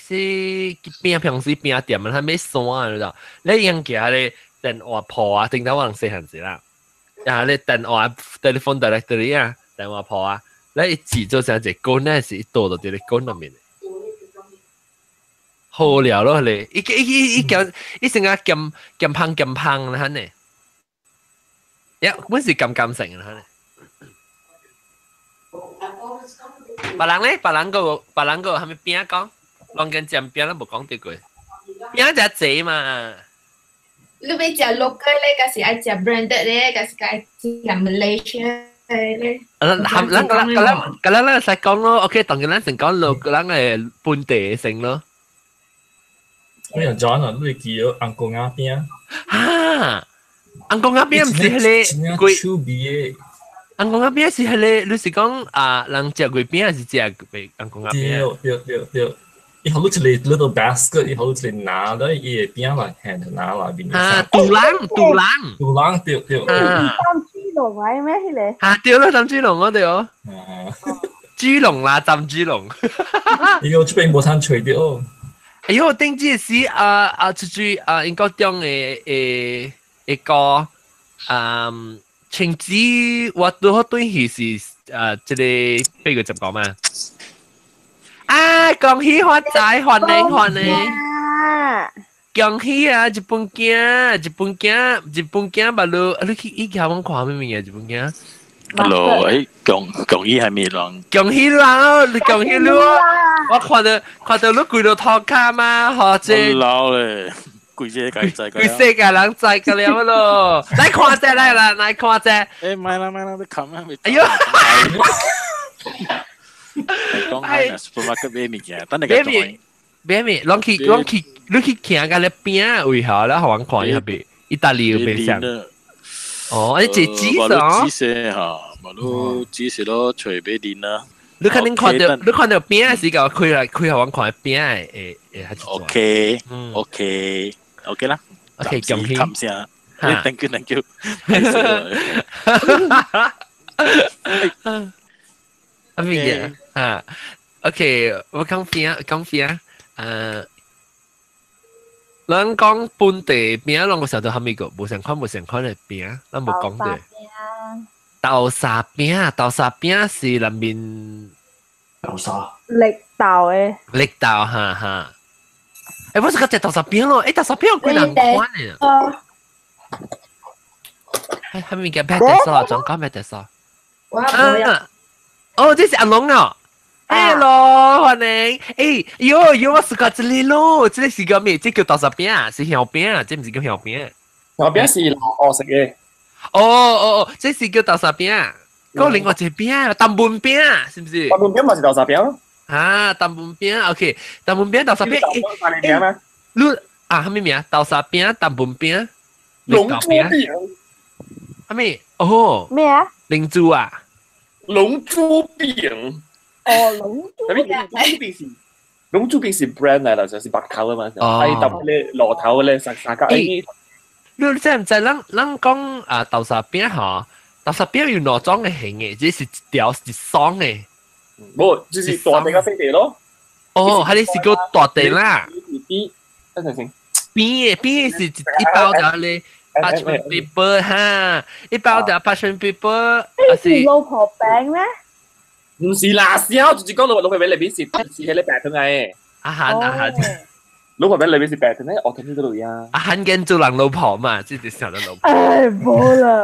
餅平時餅店啊，它買酸啊，你知道？你用其他咧電話鋪啊，頂頭我人細漢時啦，啊，你電話 telephone directory 啊，電話鋪啊，你一擠做成一個棍，那是一倒到佇咧棍內面。好了咯，你伊伊伊伊伊成個鹹鹹香鹹香啦，呢？呀，本是鹹鹹成啦，呢？別人咧，別人個別人個係咪餅講？人跟食餅都無講到過，餅食濟嘛。你欲食 local 咧，還是愛食 branded 咧，還是愛食 Malaysia 咧？咱咱咱咱咱咱使講咯，OK，當然咱先講 local，咱嘅本地先咯。我有 John 啊，你記得紅公仔餅？哈，紅公仔餅毋是彼個貴手味的。紅公仔餅是彼個，你是講啊，人食月餅還是食紅公仔餅？對對對對，伊好似一個 little basket，伊好似一個拿了伊個餅來hand 拿來邊。啊，肚腩肚腩肚腩對對。啊，浸豬籠嚟咩？彼個？啊對咯，浸豬籠嗰對哦。豬籠啦，浸豬籠。伊個這邊無通揣著。哎呦，頂這時啊啊出去啊，英國中的的一個啊，青子我拄好對去是啊，這個8月10嘛。啊，恭喜發財，歡迎歡迎！恭喜啊！日本囝，日本囝，日本囝，捌你，你去以前阮看啥物件？日本囝。 Hello，誒，恭恭喜係咪人？恭喜啦！你恭喜你！我看到看到你跪到頭殼嘛，或者老咧。規世界知規世界人知個了咯。來看者來啦，來看者。欸，買啦買啦，你冚啊！哎呦！講下 supermarket 買物件，等你個買買物，攏去攏去，你去行個咧邊位下啦，予阮看伊那邊，意大利有賣啥？哦，你這紫色哦。紫色哈，嘛你紫色咯，揣買電啦。你肯定看到，你看到邊的時間開來開，予阮看邊的會會較 OK OK OK 啦。 OK，恭喜。感謝。Thank you thank you。啊咩嘢啊？OK，我講邊講邊，咱講本地餅，攏個時候都蝦米個，無相款無相款的餅，咱無講的。豆沙餅，豆沙餅是內面豆沙綠豆的。綠豆哈哈。欸，我是個食豆沙餅咯，欸，豆沙餅有幾難款的。哦。係咪叫咩特色啊？仲講咩特色？我冇啊。哦，這是阿龍啊。Hello，歡迎。欸，喲喲，我是個這裡咯，這裡是個咩？這叫豆沙餅啊，是香餅啊，這毋是叫香餅。香餅是老學食的。哦哦哦，這是叫豆沙餅。嗰另外一個餅，淡門餅，是毋是？淡門餅嘛是豆沙餅咯。啊，淡門餅，OK，淡門餅豆沙餅。餅咩？你啊，蝦米名？豆沙餅、淡門餅、龍珠餅。蝦米？哦。咩啊？龍珠啊？龍珠餅。哦，龍珠餅。龍珠餅是龍珠餅是 brand 嚟啦，就是白頭啊嘛，係揼咧螺頭咧，三三角。你知毋知？咱咱講啊豆沙餅吼，豆沙餅有兩種嘅形嘅，這是一條一雙嘅。無，就是大地佮細地咯。哦，係你是叫大地啦。邊，等陣先。邊嘅邊嘅是一包條咧，parchment paper 哈，一包條 parchment paper。是老婆餅咩？唔是啦，小就是講老老婆餅裏邊是是迄個白糖嚟。阿韓阿韓。老婆餅裏邊是白糖咧，我睇呢度呀。阿韓跟做人老婆嘛，這是想到老婆。哎，無啦。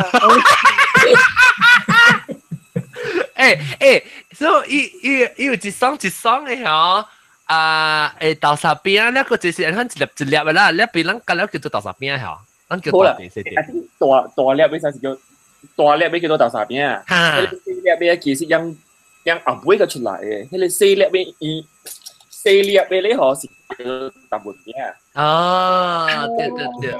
欸欸，所以伊伊伊有一雙一雙的吼，啊，欸豆沙餅，那個就是按一粒一粒的啦，粒邊咱加了叫做豆沙餅吼，咱叫大地細地。大大粒尾才是叫大粒尾叫做豆沙餅啊，迄個細粒尾其實樣樣後尾個出來的，迄個細粒尾伊細粒尾咧吼是叫做大門餅。哦，對對對。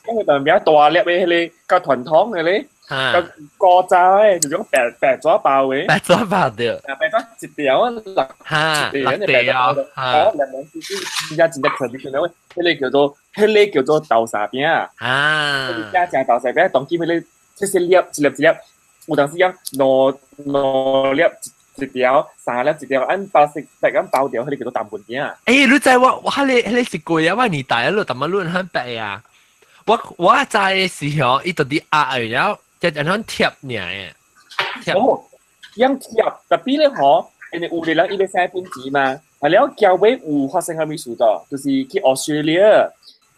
因為大門餅大粒尾迄個較傳統的咧。個古早的，就是講白白紙包的，白紙包對，白紙一條啊，六哈，六條啊，啊，兩兩真正真正 traditional 的，彼個叫做彼個叫做豆沙餅啊，正正豆沙餅，當今彼個這些粒一粒一粒，有當時講兩兩粒一條，三粒一條，按包食，白咁包掉，彼個叫做淡門餅。欸，你知我我彼個彼個是過啊，我年代啊，你淡仔論很白啊，我我知的時候，伊就佇壓然後。就按怎貼爾的，哦，樣貼，特別咧吼，因為有的人伊欲寫本錢嘛，啊了交尾有發生啥物事到，就是去 Australia，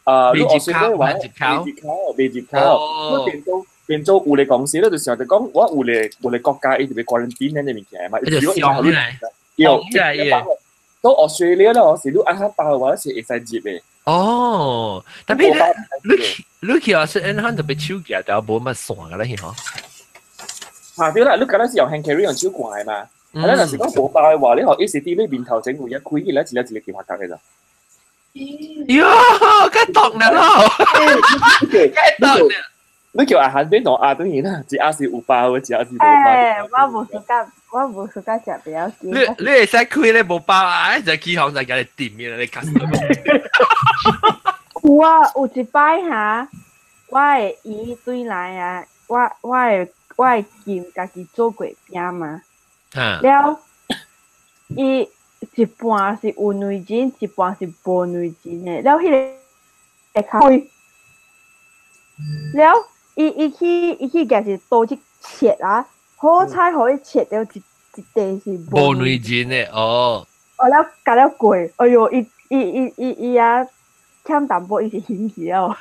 啊，你 Australia 話未入口，未入口，你變做變做有的公司咧，就想著講，我有的有的國家伊就欲 quarantine 咱的物件嘛，伊就上起來，對，到 Australia 咧，是你按怎包的話是會使入的。哦，特別咧，你去你去啊，是按怎特別手舉條無乜線個咧，吼。啊對啦，你敢若是用 hand carry 用手掛的嘛？啊，咱若是講無包的話，你予伊是佇你面頭前有一開起來，一粒一粒去發覺的咋。喲，較毒了咯！較毒了。你叫阿韓邊兩阿等於啦，一阿是有包的，一阿是無包。欸，我無 suka，我無 suka 食比較緊。你你會使開咧無包啊？就起行就共你掂嘅啦，你 customer。有啊，有一擺哈，我的姨對來啊，我我會我會兼家己做過餅嘛。了，伊一半是有內馅，一半是無內餡的。了，彼個會較貴。了，伊伊去伊去舉是刀去切啊，好彩予伊切著一一塊是無內餡的哦。哦，了共了過，哎喲，伊伊伊伊伊啊欠淡薄，伊是嫌棄哦。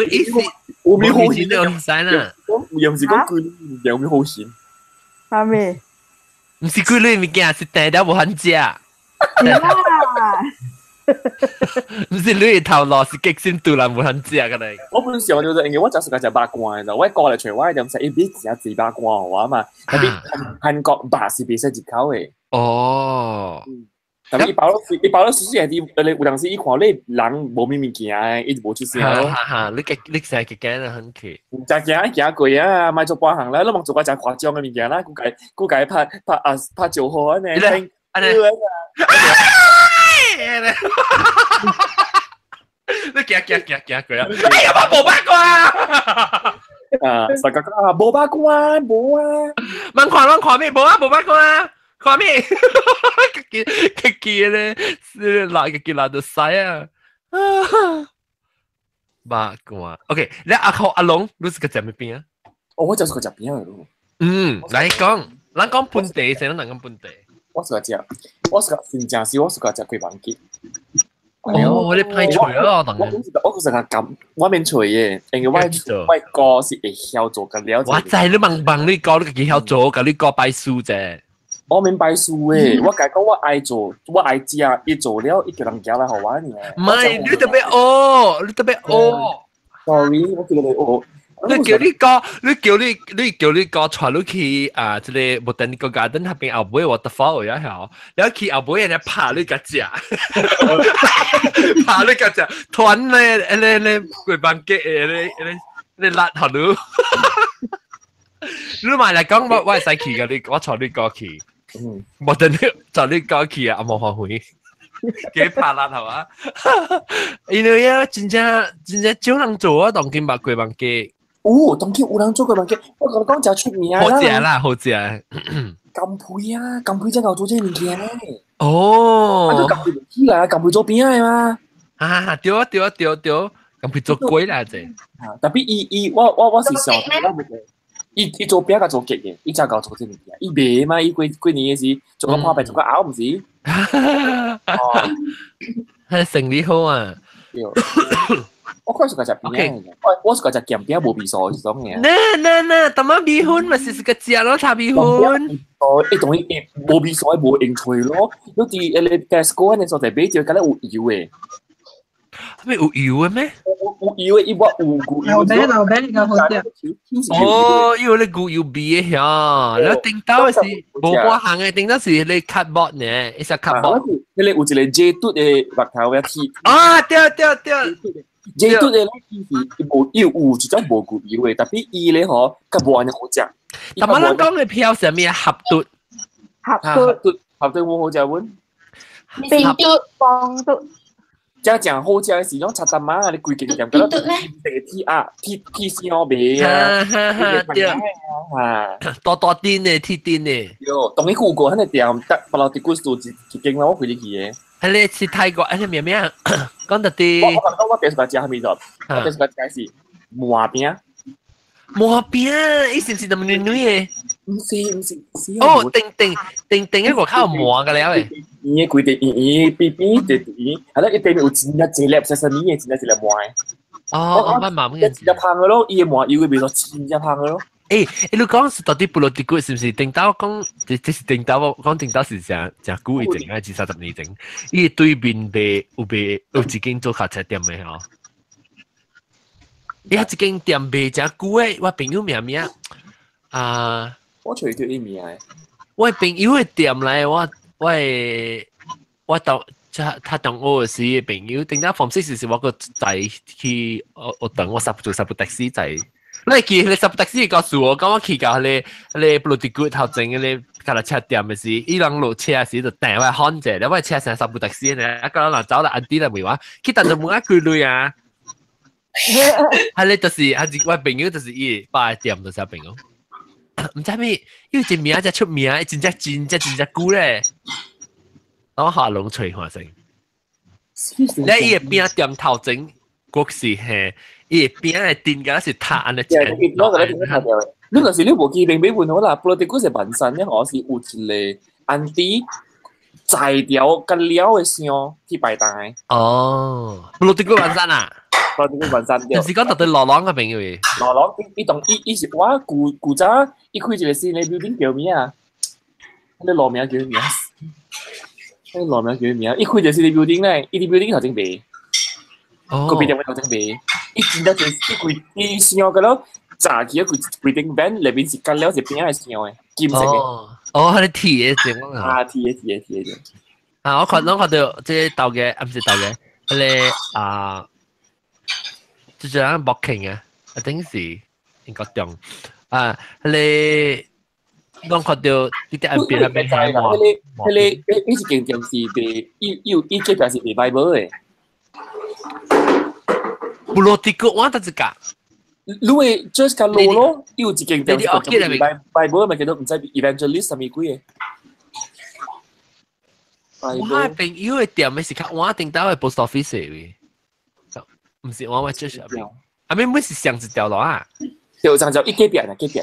伊是有咩好嫌的？唔知啦。又毋是講規有咩好嫌？啥物？毋是規類物件，是甜了無肯食。是啦。唔是你頭路是激心肚啦，無肯食個咧。我本想就是因為我就是個食肉乾的，我過來揣我點食，伊比食自肉乾好嘛。特別韓國肉是袂使入口的。哦。特別伊包了，伊包了，實際係啲，有當時伊看你人無咩物件，伊就無出聲咯。哈哈，你嘅你成日驚啊，很奇。食驚行過啊，莫做半項啦，你莫做個誠誇張的物件啦，估計估計拍拍啊拍招呼安尼。安尼。你行行行行過啊！哎呀，我無八卦啊！大家講啊，無八卦，無啊！問看問看咩？無啊，無八卦，看咩？記記記咧，來個記來就使啊！八卦，OK，你阿學阿龍，你是個食咩餅啊？哦，我就是個食餅咯。嗯，來講，咱講本地先，咱講本地。我是個食，我是個真正是我是個食雞飯雞。哦，你歹揣咯，當我我是個感，我免揣的，因為我我哥是會曉做個了。我知你問問你哥，你家己曉做，共你哥拜師啫。我免拜師的，我共講我愛做，我愛食，伊做了，伊叫人夾來予我爾。唔係，你特別學，你特別學。 Sorry，我叫你學。你叫你哥，你叫你你叫你哥帶你去啊，這個 Botanical Garden 那邊後尾 waterfall 呀，曉，然後去後尾人家拍你個食，拍你個食，團咧，咧咧鬼房雞咧咧咧辣頭你，你咪嚟講我我會使去㗎，你我帶你哥去，無等你帶你哥去啊，阿無歡喜。幾拍辣係嘛？因為啊，真正真正少人做啊，當今捌鬼房雞。哦，當今有人做過物件，我共你講誠出名啦。好食啦，好食。金培啊，金培真夠做這個物件咧。哦。啊，都金培起來，金培做餅的嘛。啊，對啊，對啊，對對，金培做粿啦，這。啊，特別伊伊，我我我是想，伊伊做餅佮做結的，伊才夠做這物件。伊賣嘛，伊過過年的時做個破病，做個拗毋是？哦，係生理好啊。對。我看是個食餅，我我是個食鹹餅無味素這種嘅。那那那，淡仔米粉嘛是是個食咯，炒米粉。哦，伊當伊無味素，無用吹咯。你佇迄個 Tesco 那所在買著，敢若有油的。咩有油的咩？有有油的，伊無有牛油。老餅老餅較好食。哦，伊有咧牛油味的遐，你頂到的是無半項的，頂到是咧 cardboard 呢，一隻 cardboard。迄個有一個熱嘟的木頭嘅鐵。啊，對對對。熱嘟的咧，伊是無伊有一種無牛油的，特別伊咧吼，較無按呢好食。但我咱講的票是啥物合嘟？合嘟，合嘟無好食阮。冰嘟、棒嘟。真正好食的是種炒蛋仔，你規間店敢若鐵啊，鐵鐵箱賣啊，對啊，大大鈿的鐵鈿的。對，當伊有過，彼個店，得不老佇古厝一一間啦，我開入去的。彼個是泰國，彼個名名講得啲。我我講我第一次食啥物就，我第一次食是麻餅。麻餅，伊是毋是那麼軟軟的？毋是毋是。哦，定定定定一個較麻個了誒。圓的規塊圓圓扁扁直直圓，啊咧伊底面有真正一粒細細物的，真正一粒麻的。哦，我捌麻物件。真正芳的咯，伊的麻油的味道真正芳的咯。欸，你講是到底部落地骨是毋是？頂到講，這這是頂到我講頂到是誠誠久以前啊，二三十年前。伊對面賣有賣有一間做卡車店的吼。伊遐一間店賣誠久的，我朋友名名啊，我揣著伊名的。我朋友的店來，我我的我到他他同我是朋友，頂到 form six 時我閣載去我我等我做三部 taxi 載。你記你三部 taxi 告訴我，講我去到彼個彼個布魯迪古頭前彼個卡拉車店的時，伊人落車時就掟我喊者，你我車上三部 taxi 呢，啊個人走啦，安弟來問我，去當就問我幾鐳啊？係你就是係我朋友就是伊擺店就是朋友，毋知咩，因為這名才出名，真正真正真正久咧。我下龍吹看先。你伊個餅店頭前，國是嘿，伊個餅的頂敢是塔按呢錢。我共你頂頭條。你若是你無記名買換好啦，布羅迪古是萬山咧，吼是有一個安迪載條甲了的箱去擺檔的。哦，布羅迪古萬山啊？布羅迪古萬山對。就是講特對羅朗個朋友。羅朗伊當伊伊是我舊舊早伊開一個新的 building 叫咩啊？彼個路名叫咩？迄個內名叫咩名？伊開就是啲 building 咧，伊啲 building 頭前賣。哦。個邊店頭前賣，伊真正就是伊規伊上個咯，炸起一個規頂 van 內面是乾了是邊仔上的，金色的。哦，哦，係鐵的種啊。啊，鐵的鐵的鐵的。啊，我看攏看到這個豆嘅，啊，毋是豆嘅，彼個啊，就是人 booking 啊，一定是應該中啊，彼個攏看到啲啲邊邊邊係彼個彼個伊是間店是賣，伊伊伊這邊是賣 Bible 的。布羅迪國我得一個。你會 just 較路咯，伊有一間店是賣 Bible 咪叫做毋知 Evangelist 啥物鬼的。我朋友的店的是較我頂到的 post office 的，毋是我我 church 入面，啊咪每是上一條路啊？對，上條一隔壁啊，隔壁。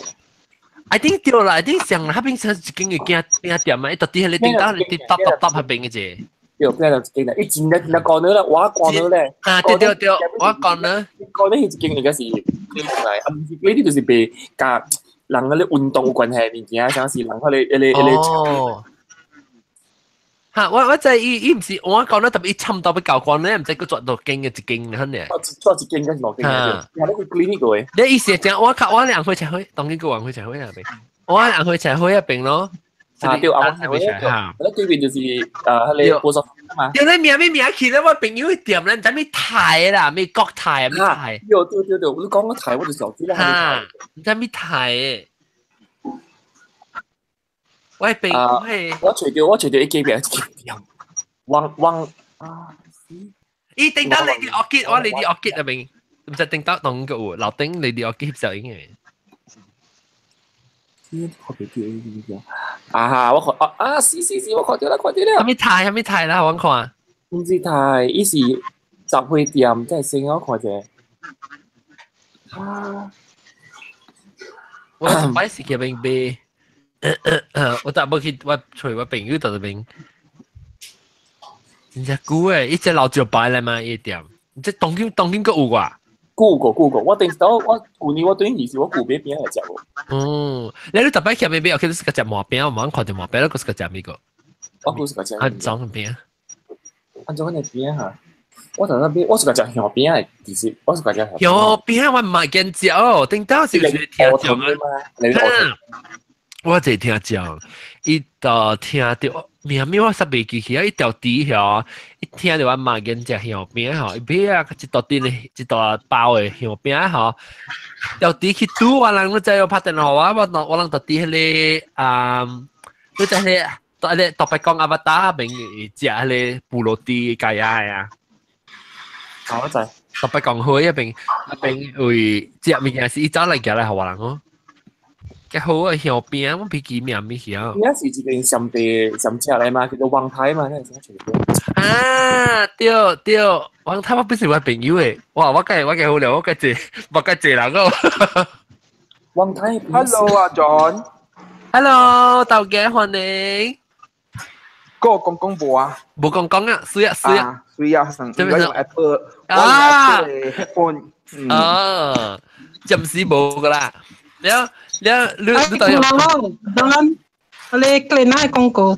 I think 對啦，I think 上那邊是一間嘅餅餅店啊，伊到底喺你頂到你啲搭搭搭那邊嘅啫。對，邊度一間啦？伊真正真正高呢啦，我高呢咧。啊，對對對，我講呢。高呢係一間應該是來，啊，毋是，嗰啲就是賣佮人嗰啲運動有關係物件，像是人嗰啲、嗰啲、嗰啲。哦。嚇！我知伊伊毋是我講咧，特別伊差唔多欲交關咧，毋知閣轉到間嘅一間肯定。轉一間還是兩間？嚇！你去 clinic 個？你意思係講我較我兩歲才會，當然個兩歲才會那邊，我兩歲才會那邊咯。啊對，啊我嚇！我對面就是彼個 post office 嘛。對，你名咩名去咧？我朋友店咧，毋知咩泰啦，咩國泰啊，咩泰。對對對對，你講個泰我就想知啦。嚇！毋知咩泰的。我朋我揣著我揣著伊隔壁一間店，汪汪啊！伊頂到你啲惡結，我你啲惡結入面，毋知頂到當個有樓頂你啲惡結翕相影嘅。啊哈！我看啊啊！是是是，我看著啦，看著啦。啥物菜？啥物菜啦？我看。毋是菜，伊是雜貨店，真係先我看者。啊！我一擺是去邊買。我搭無去，我揣我朋友佇這邊，真正久誒，伊這老招牌來嘛，伊店，這當今當今閣有啩？舊過舊過，我頂時我舊年我對二時我舊買餅來食無。嗯，你你逐擺去買餅，去是個食麻餅，我無看著麻餅，你閣是個食物個？我閣是個食。按怎餅？按怎個餅哈？我頭先買，我是個食香餅的，其實我是個食香餅。我毋會見食哦，頂當時是聽講啊。我就聽講，伊就聽著明明我實袂記起啊！伊條豬吼，伊聽著我媽見食香餅吼，伊買啊一大陣的，一大包的香餅吼，條豬去拄我人，你知我拍電話我，我我人就佇彼個啊，你知彼個，彼個特別講阿伯達邊食彼個布羅豬雞仔啊，我知，特別講好一邊一邊為食物件是伊走來寄來予我人哦。較好啊，香餅我袂記名物曉。應該是一間上地上食來嘛，叫做王太嘛，那是啥啊，對對，王太我不是我朋友誒，哇，我計我計好了，我計濟，我計濟人哦。王太，Hello 啊 John。 Hello，大家歡迎。個講講無啊？無講講啊，水啊水啊，水啊，我用 Apple，啊我用 Apple headphone。啊，暫時無噶啦。了了，你你到有？當然，你 Glen 的廣告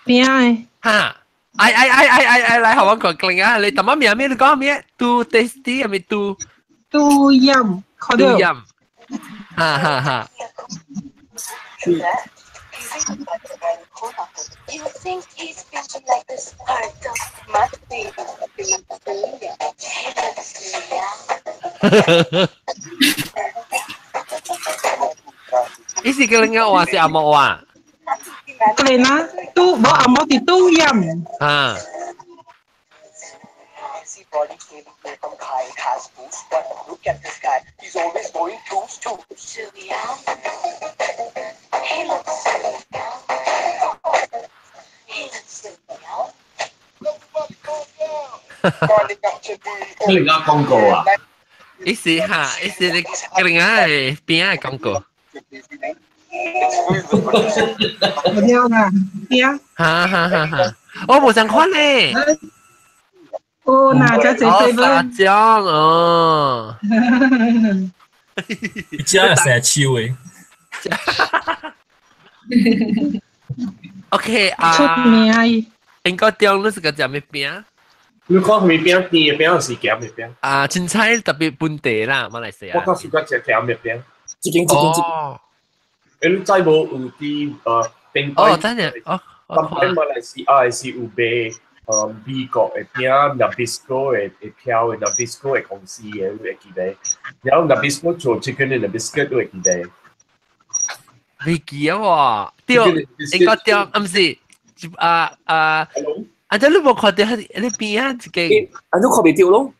餅的。哈！哎哎哎哎哎哎，來，好我講 Glen 啊！你什麼名？咩？你講咩？嘟 tasty 係咪嘟？嘟飲，嘟飲。哈哈哈。伊是叫另外話是阿莫話？對啦，都無阿莫是都飲。啊。你而家廣告啊？伊是哈，伊是你另外邊仔廣告。我了啦，餅。哈哈哈！哈，我無相款咧。哦，那只只只沙醬哦。你真係成手的。 OK 啊。出名。應該中你是個食咩餅？你講咩餅？甜的餅還是鹹的餅？啊，凊彩特別本地啦，馬來西亞。我較喜歡食鹹的餅。一間一間一。哦。欸，你知無有佇頂哦，真的哦。當擺馬來西亞是有賣美國的餅，Nabisco 的的票的 Nabisco 的公司的，你會記得？然後 Nabisco 做 chicken and biscuit 你會記得？未記啊喎，對，應該對，啊毋是，啊啊，啊！這你無看著彼邊啊一個，啊你看袂著咯，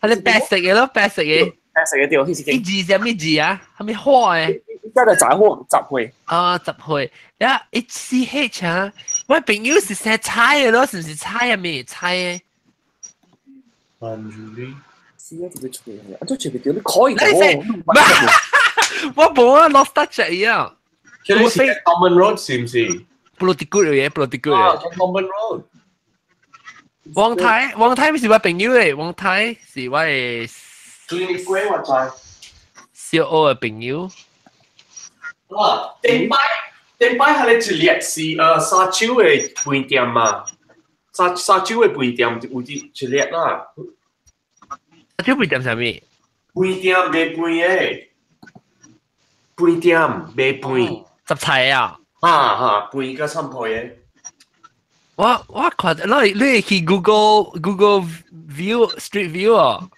彼個白色的咯，白色的，白色的對，彼是伊字啥物字啊？啥物花的？這就雜貨雜貨。啊，雜貨，呀，一 C H 啊，我朋友是寫菜的咯，是毋是菜啊咩菜的？ Manjuli。 C H 就吹，啊，這吹袂著，你可以講。我無啊，lost touch 啊。這個是 Common Road 是毋是？布魯迪古嘅嘢，布魯迪古嘅。Common Road。王太，王太毋是我朋友誒，王太是我的。最貴我知。小學的朋友。哇！頂擺頂擺，彼個一列是沙洲的飯店嘛？沙沙洲的飯店有一一列啦。沙洲飯店啥物？飯店賣飯的，飯店賣飯。雜菜啊！哈哈，飯佮三皮的。我我看，你你去 Google Google View Street View 哦。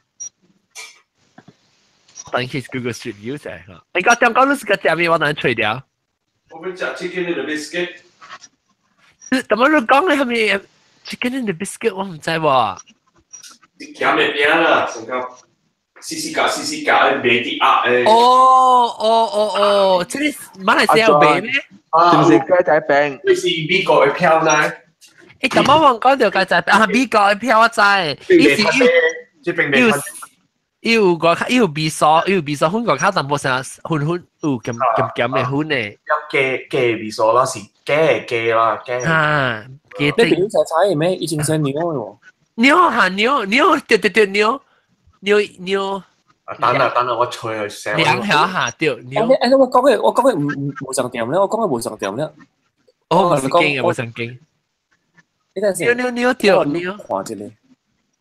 等去 Google Street View 先。你講點講你是個食咩？我等吹掉。我欲食 chicken and biscuit。怎麼你講你係咪 chicken and biscuit？我毋知喎。鹹的餅啦，上較細細個細細個的賣佇鴨的。哦哦哦哦，這個馬來西亞有賣咩？是毋是雞仔餅？這是美國的票呢？欸，怎麼我講著雞仔餅啊？美國的票我知，伊是這邊賣。伊有個伊有味素，伊有味素粉個較淡薄啥粉粉有鹹鹹鹹的粉的。有加加味素啦，是加加啦，加。啊，加。你朋友食菜的咩？以前食牛的喎。牛哈牛牛對對對牛牛牛。等下等下，我吹去聲。兩條下對牛。哎，我講的我講的毋毋無相點咧，我講的無相點咧。哦，無神經啊，無神經。你等下牛牛牛對牛。看一下。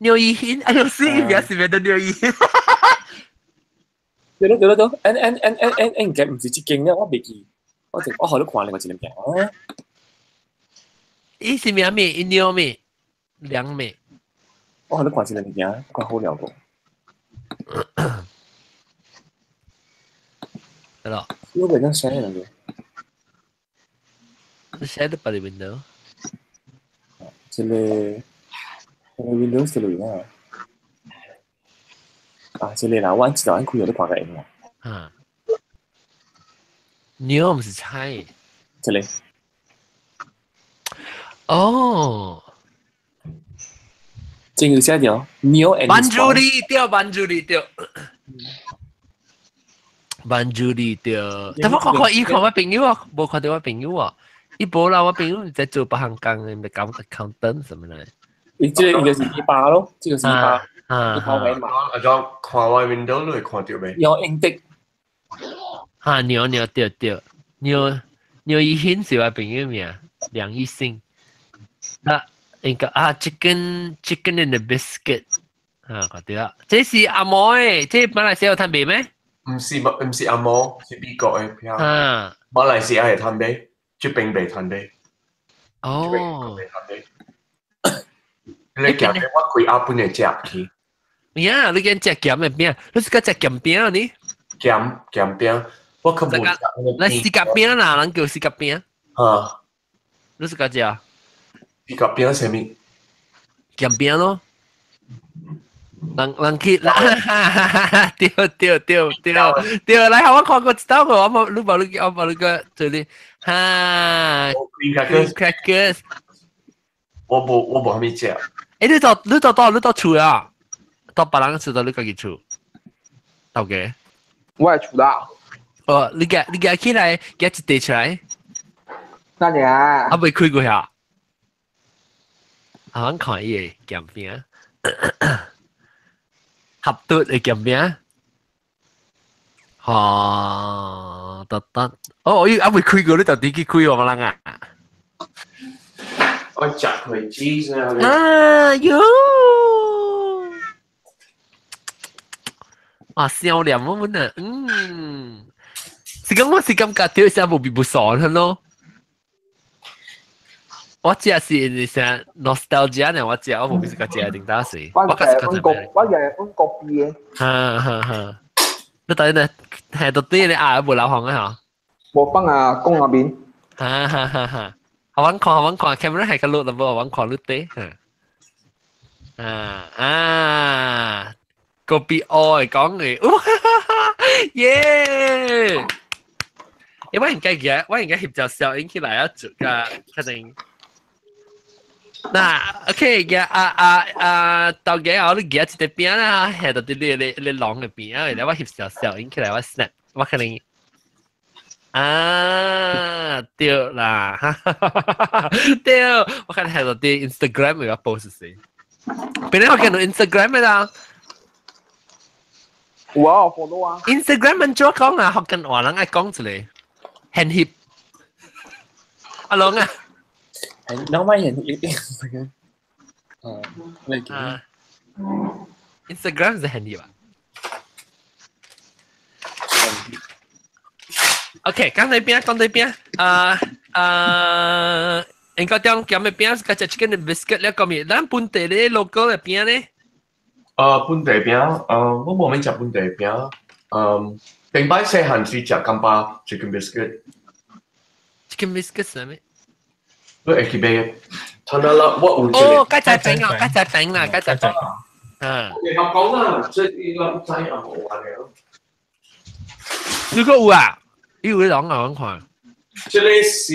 牛一欣，哎呦，是一邊是邊的牛一欣。對咯對咯對，N N N N N N 應該毋是這間咧，我袂記，我就我予你看另外一個名。伊是咩咩？伊牛咩？兩咩？我予你看一個物件，看好料無？得咯。我袂當寫兩個。你寫得別個 window。這個。Windows 這類啊，啊，這個啦，我知道，按開都看個用啦。啊，牛毋是菜。這個。哦。這個寫著牛 and。曼珠里對，曼珠里對。曼珠里對。但我看看伊看我朋友啊，無看著我朋友啊。伊無啦，我朋友在做別項工的，咪搞 accountant 什麼的。伊這個應該是一百咯，這個是一百，一百位嘛。阿張看我 window 你會看著未？有英的。哈，牛牛對對，牛牛一興是我朋友名，梁一興。啊，應該啊，chicken chicken and the biscuit，啊，看著啊，這是阿毛的，這馬來西亞有攤賣咩？毋是毋是阿毛，是美國的票。啊，馬來西亞會攤賣，這邊袂攤賣。哦。袂攤賣。你鹹的我開阿本會食去。呀，你見食鹹的餅，你是個食鹹餅啊你？鹹鹹餅，我較無食。來四角餅啦，人叫四角餅。哈。你是個食？四角餅啥物？鹹餅咯。人人去，對對對對對，來，我看過一道個，我無你無你我無你個這裡，哈。 Cream crackers。我無我無啥物食。欸，你到你到到你到厝啊？到別人厝到你家己厝，頭家？我的厝啦。哦，你夾你夾起來，夾一塊出來。哪裡啊？啊，未開過遐。啊，阮看伊的鹹餅，合嘟的鹹餅。哈，得得，哦，伊啊未開過，你到底去開我人啊？愛食佢 cheese 啊！啊喲！啊，笑臉我們啊，嗯，是講我是感覺到聲無比不爽咯。我食是啥 nostalgia 呢？我食我無必是個食定打死。我係阮國，我係阮國幣的。哈哈哈！你等陣係到底你啊無流汗啊嚇？無放啊，講下面。哈哈哈！哈，好揾看，好揾看，camera 係個錄的無，好揾看錄底。啊啊！個別愛講嘅，哇耶！因為應該嘅，我應該翕隻小影起來啊，做個確定。嗱，OK 嘅啊啊啊，到嘅我都記得一個餅啦，係到啲你你你狼嘅餅啊，然後我翕小小影起來，我 snap，我可能啊對啦，對，我看係到啲 Instagram 有 post 先，本來我見到 Instagram 嘅啦。有啊，我 follow 啊。 Instagram มัน做講啊，學緊話人愛講出嚟，很 hip。阿龍啊，น้องไม่เห็น Instagram 啊，咩叫？Instagram 是很 hip 啊。OK，講到邊？講到邊？啊啊，應該點講咩邊？個隻 chicken biscuit 咧，講咩？咱本地咧 local 嘅餅咧。本地餅，我無咩食本地餅，嗯，頂擺細漢時食感覺 chicken biscuit。 chicken biscuit 係咩？你會去買？睇下啦，我有一個。哦，雞仔餅啊，雞仔餅啦，雞仔餅。嗯。你學講啦，這伊個知啊無啊了。你個有啊？伊有講啊，我看。這個是，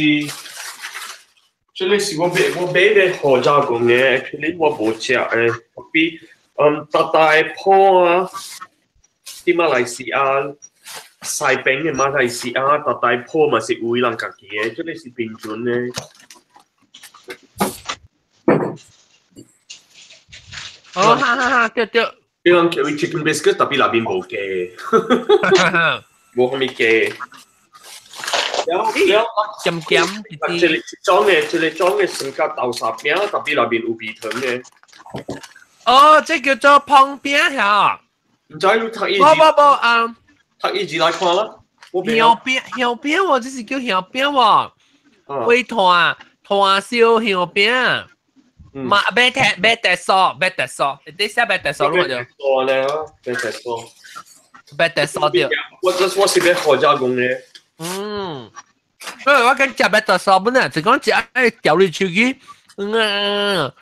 這個是我買的好加工的，actually 我無食的，比。嗯，大大鋪啊，佇馬來西亞西邊的馬來西亞大大鋪嘛是有伊人家己的，這個是平均的。哦，哈哈哈，對對。伊人叫伊 chicken biscuit，特別內面無雞，無啥物雞。了了，鹹鹹。這個種的，這個種的算較豆沙餅，特別內面有味糖的。哦，這叫做旁邊嚇。唔知你讀一字。無無無啊！讀一字來看啦。香餅香餅喎，這是叫香餅喎。煨團團燒香餅。嘛，白鐵白鐵酥白鐵酥，你寫白鐵酥咯就。酥咧，白鐵酥。白鐵酥對。我這我是欲好加工的。嗯。因為我講食白鐵酥本來就講食愛調嚟手機，嗯。了，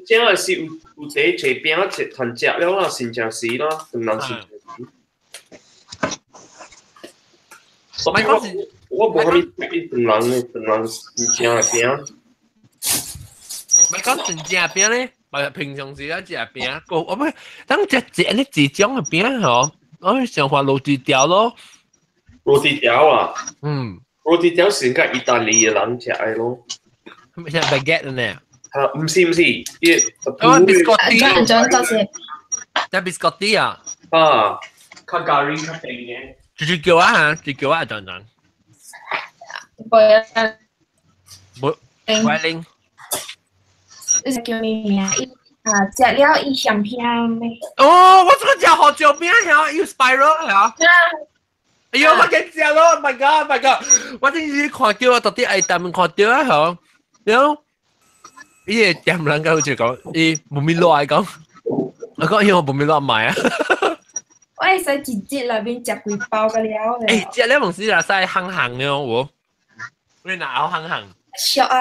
真係是有有這這餅一團食了啦，新正時啦，當人新正時。我無啥物食伊唐人的唐人真正的餅。咪講真正餅咧，咪平常時咱食餅，個我咪當食一呢一種的餅吼，我想話滷豬條咯。滷豬條啊？嗯。滷豬條是甲意大利的人食的咯。咩像 baguette 呢？啊，毋是毋是，伊哦，biscotti，就是只 biscotti 啊，啊，較咖喱較甜嘅，就叫啊，就叫啊，等等，無，我拎，你叫咩名？啊，食了伊鹹香咩？哦，我這個食好椒餅曉，有 spiral 曉。哎呦，我緊食咯！My God，My God，我真是看到我到底愛淡看到啊，曉，然後。伊個店人家好似講，伊無咪落來講，我講伊我無咪落買啊。我會使一節內面食幾包個了。欸，食了無是啦，使行行了無？你哪有行行？俗啊！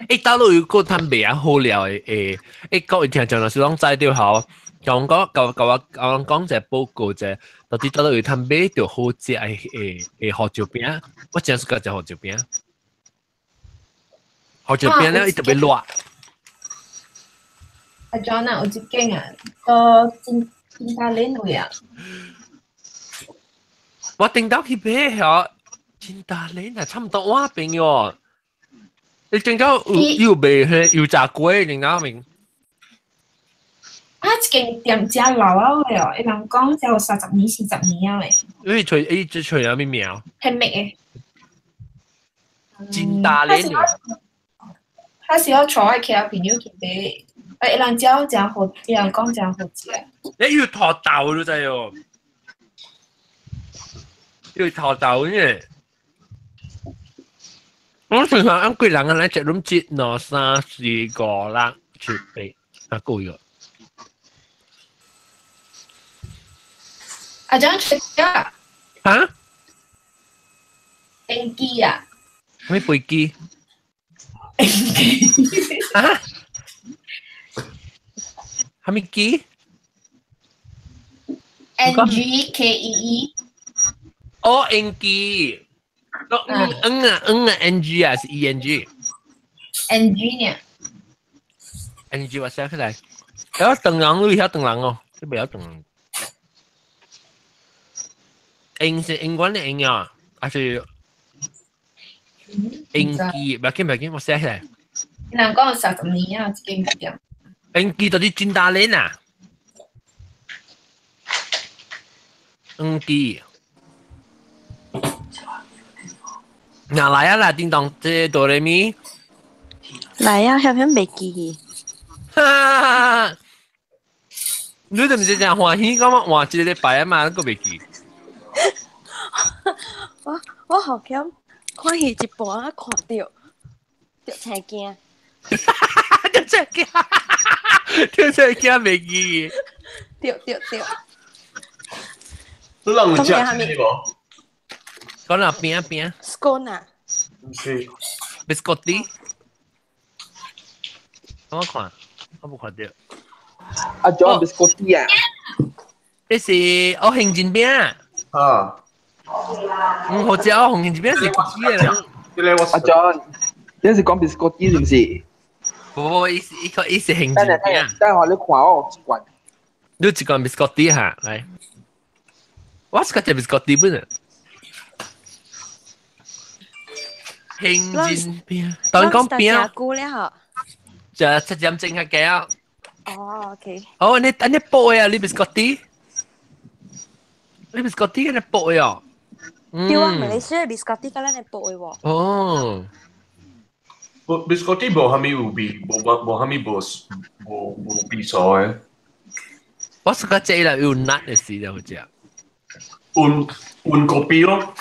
欸，大陸有個攤賣啊好料的，欸，欸，各位聽眾若是攏知著吼，共講共共我共講一個報告者，到底大陸有攤買著好食的欸欸胡椒餅，我真喜歡食胡椒餅。胡椒餅咧，伊特別熱。阿 John 啊，有一間啊，到真真大連位啊。我頂到去買吼，真大連啊，差唔多我邊喲。你頂到有有賣彼油炸粿，頂到面。啊！這間店真老啊的哦，伊人講才有30年、40年啊嘞。你揣伊這揣啥物名？很美的。真大咧。他是我坐喺其他朋友去買，誒，人教真好，人講真好食。你要托豆都知哦，要托豆呢。我平常按幾人啊，來食攏一、兩、三、四、五、六、七、八，啊夠咗。阿張食啊？嚇？飛機啊？咩飛機？啊？係咪機？NGKEE。哦，NG。哦，N 啊 N 啊 NG 啊，是 ENG。 NG 呢？NG 我寫起來。有鄧人，你曉鄧人哦，你袂曉鄧人。英是英文的英啊，還是英記？唔要緊，唔要緊，我寫起來。人講30年啊，這間店。英記到底真大練啊？英記。嗱來啊啦，叮當，這哆來咪。來啊，曉曉袂記。哈！你都唔是真歡喜，講換一個禮拜啊嘛，你閣袂記。我好像看戲一半啊，看著著青驚，著青驚，著青驚袂記。對對對。你人有食這個無？講哪餅餅？Scone 啊？毋是，biscotti。我看，我無看著。阿 John biscotti 啊？這是哦，杏仁餅。啊。嗯，好食哦，紅杏仁餅是幾個？阿 John，你是講 biscotti 是毋是？不不，伊是伊個伊是杏仁餅。等下你看哦，一罐。你一罐 biscotti 哈，來。我是個食 biscotti 本啊。杏仁餅，當講餅。食久了吼。食7點鐘較濟啊。哦，OK。哦，你你報的啊，你 biscotti？你 biscotti 你報的哦。對啊，馬來西亞 biscotti 甲咱的報的喎。哦。 biscotti 無蝦米有味，無無蝦米無無無味素的。我是個這啦有辣的時就好食。溫溫咖啡咯。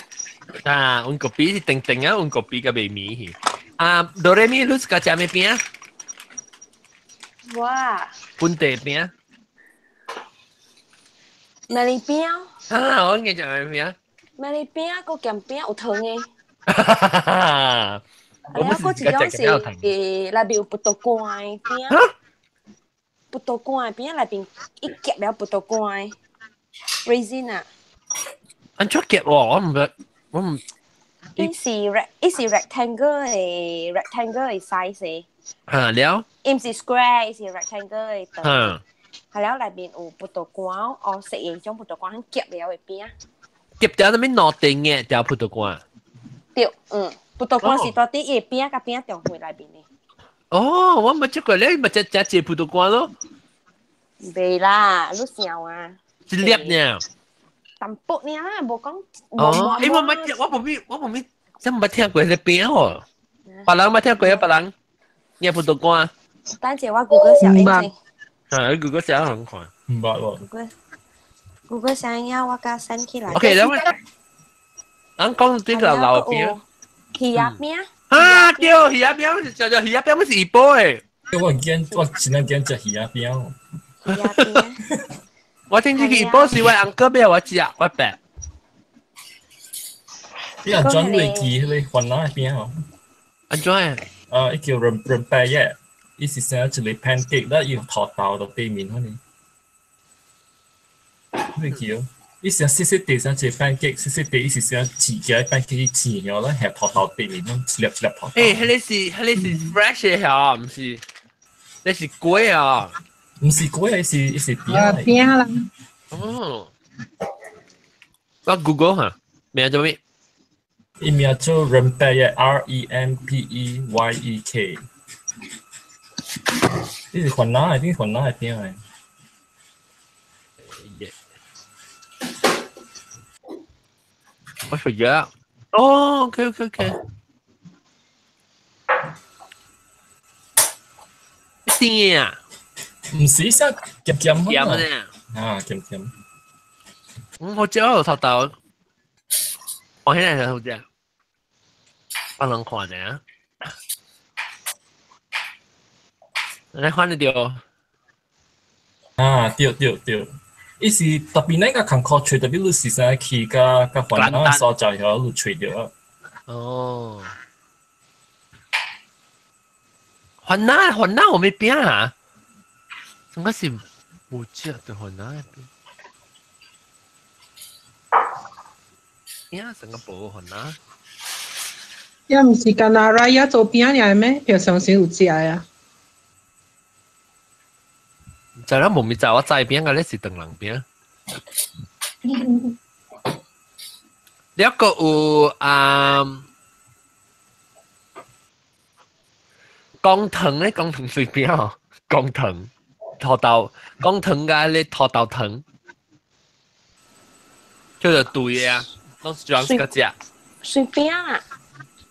啊，溫咖啡是定定啊，溫咖啡甲袂味去。啊，哆來咪，你是個食咩餅？我。本地餅。馬來餅。啊，我應該食咩餅？馬來餅閣鹹餅有糖的。我還閣一種是內面有葡萄乾的餅。葡萄乾的餅內面一夾了葡萄乾的 raisin 啊。按怎夾喎？我毋捌，我毋。伊是 rectangle 的 rectangle 的 size 的。嚇了。伊毋是 square，伊是 rectangle 的長。嚇。係了，內面有葡萄乾，哦，食的種葡萄乾，夾了的餅。夾掉那邊攞定嘅，掉葡萄乾。對，嗯，葡萄乾是到底伊的餅佮餅中間內面的。哦，我毋食過，你咪食食一葡萄乾咯。袂啦，你想啊？一粒爾。淡薄爾啦，無講。哦，欸，我毋食，我無咪，我無咪，真毋捌聽過彼個餅哦。別人捌聽過啊，別人。捏葡萄乾。等下我 Google 小英先。啊，你 Google 小英看。毋捌喎。 Google 小英我共 send 起來。 OK，咱咱講這個老餅。魚仔餅。啊，對，魚仔餅是食食魚仔餅，是怡保的。我驚，我真正驚食魚仔餅。魚仔餅。我聽這個怡保是我翁哥買我食，我白。你若轉會記彼個番仔的餅哦？按怎的？啊，伊叫 rempeyek，伊是成一個 pancake，咱用土豆佇底面可能。會記哦？伊成細細塊，成一個 pancake，細細塊，伊是成切起來 pancake 去切，咱下土豆底面，攏一粒一粒土豆。欸，彼個是彼個是 fresh 的吼，毋是，那是粿啊。毋是粿，是伊是餅。餅啦。哦。我 Google 哈，名叫咩？伊名做 Rempeyek，R E M P E Y E K。你是雲南的，你是雲南的餅的。我食咗。哦，OK OK OK。甜啊？唔是，啥鹹鹹鹹呢？啊，鹹鹹。嗯，好食哦，頭豆。我現在好食，我能看者。你看得到？啊，對對對，伊是特別那個工課吹，特別你時時去甲甲環啊所在遐你吹著啊。哦。雲南雲南我沒變啊，應該是冇食對雲南邊。呀，成個寶雲南。也毋是干那來也做餅爾咩？平常時有食啊。就啦，無咪就我知餅個咧是長人餅。你一個有啊，江藤咧，江藤隨便哦，江藤土豆，江藤甲咧土豆藤，叫做對的啊，攏是裝個食。隨便啊！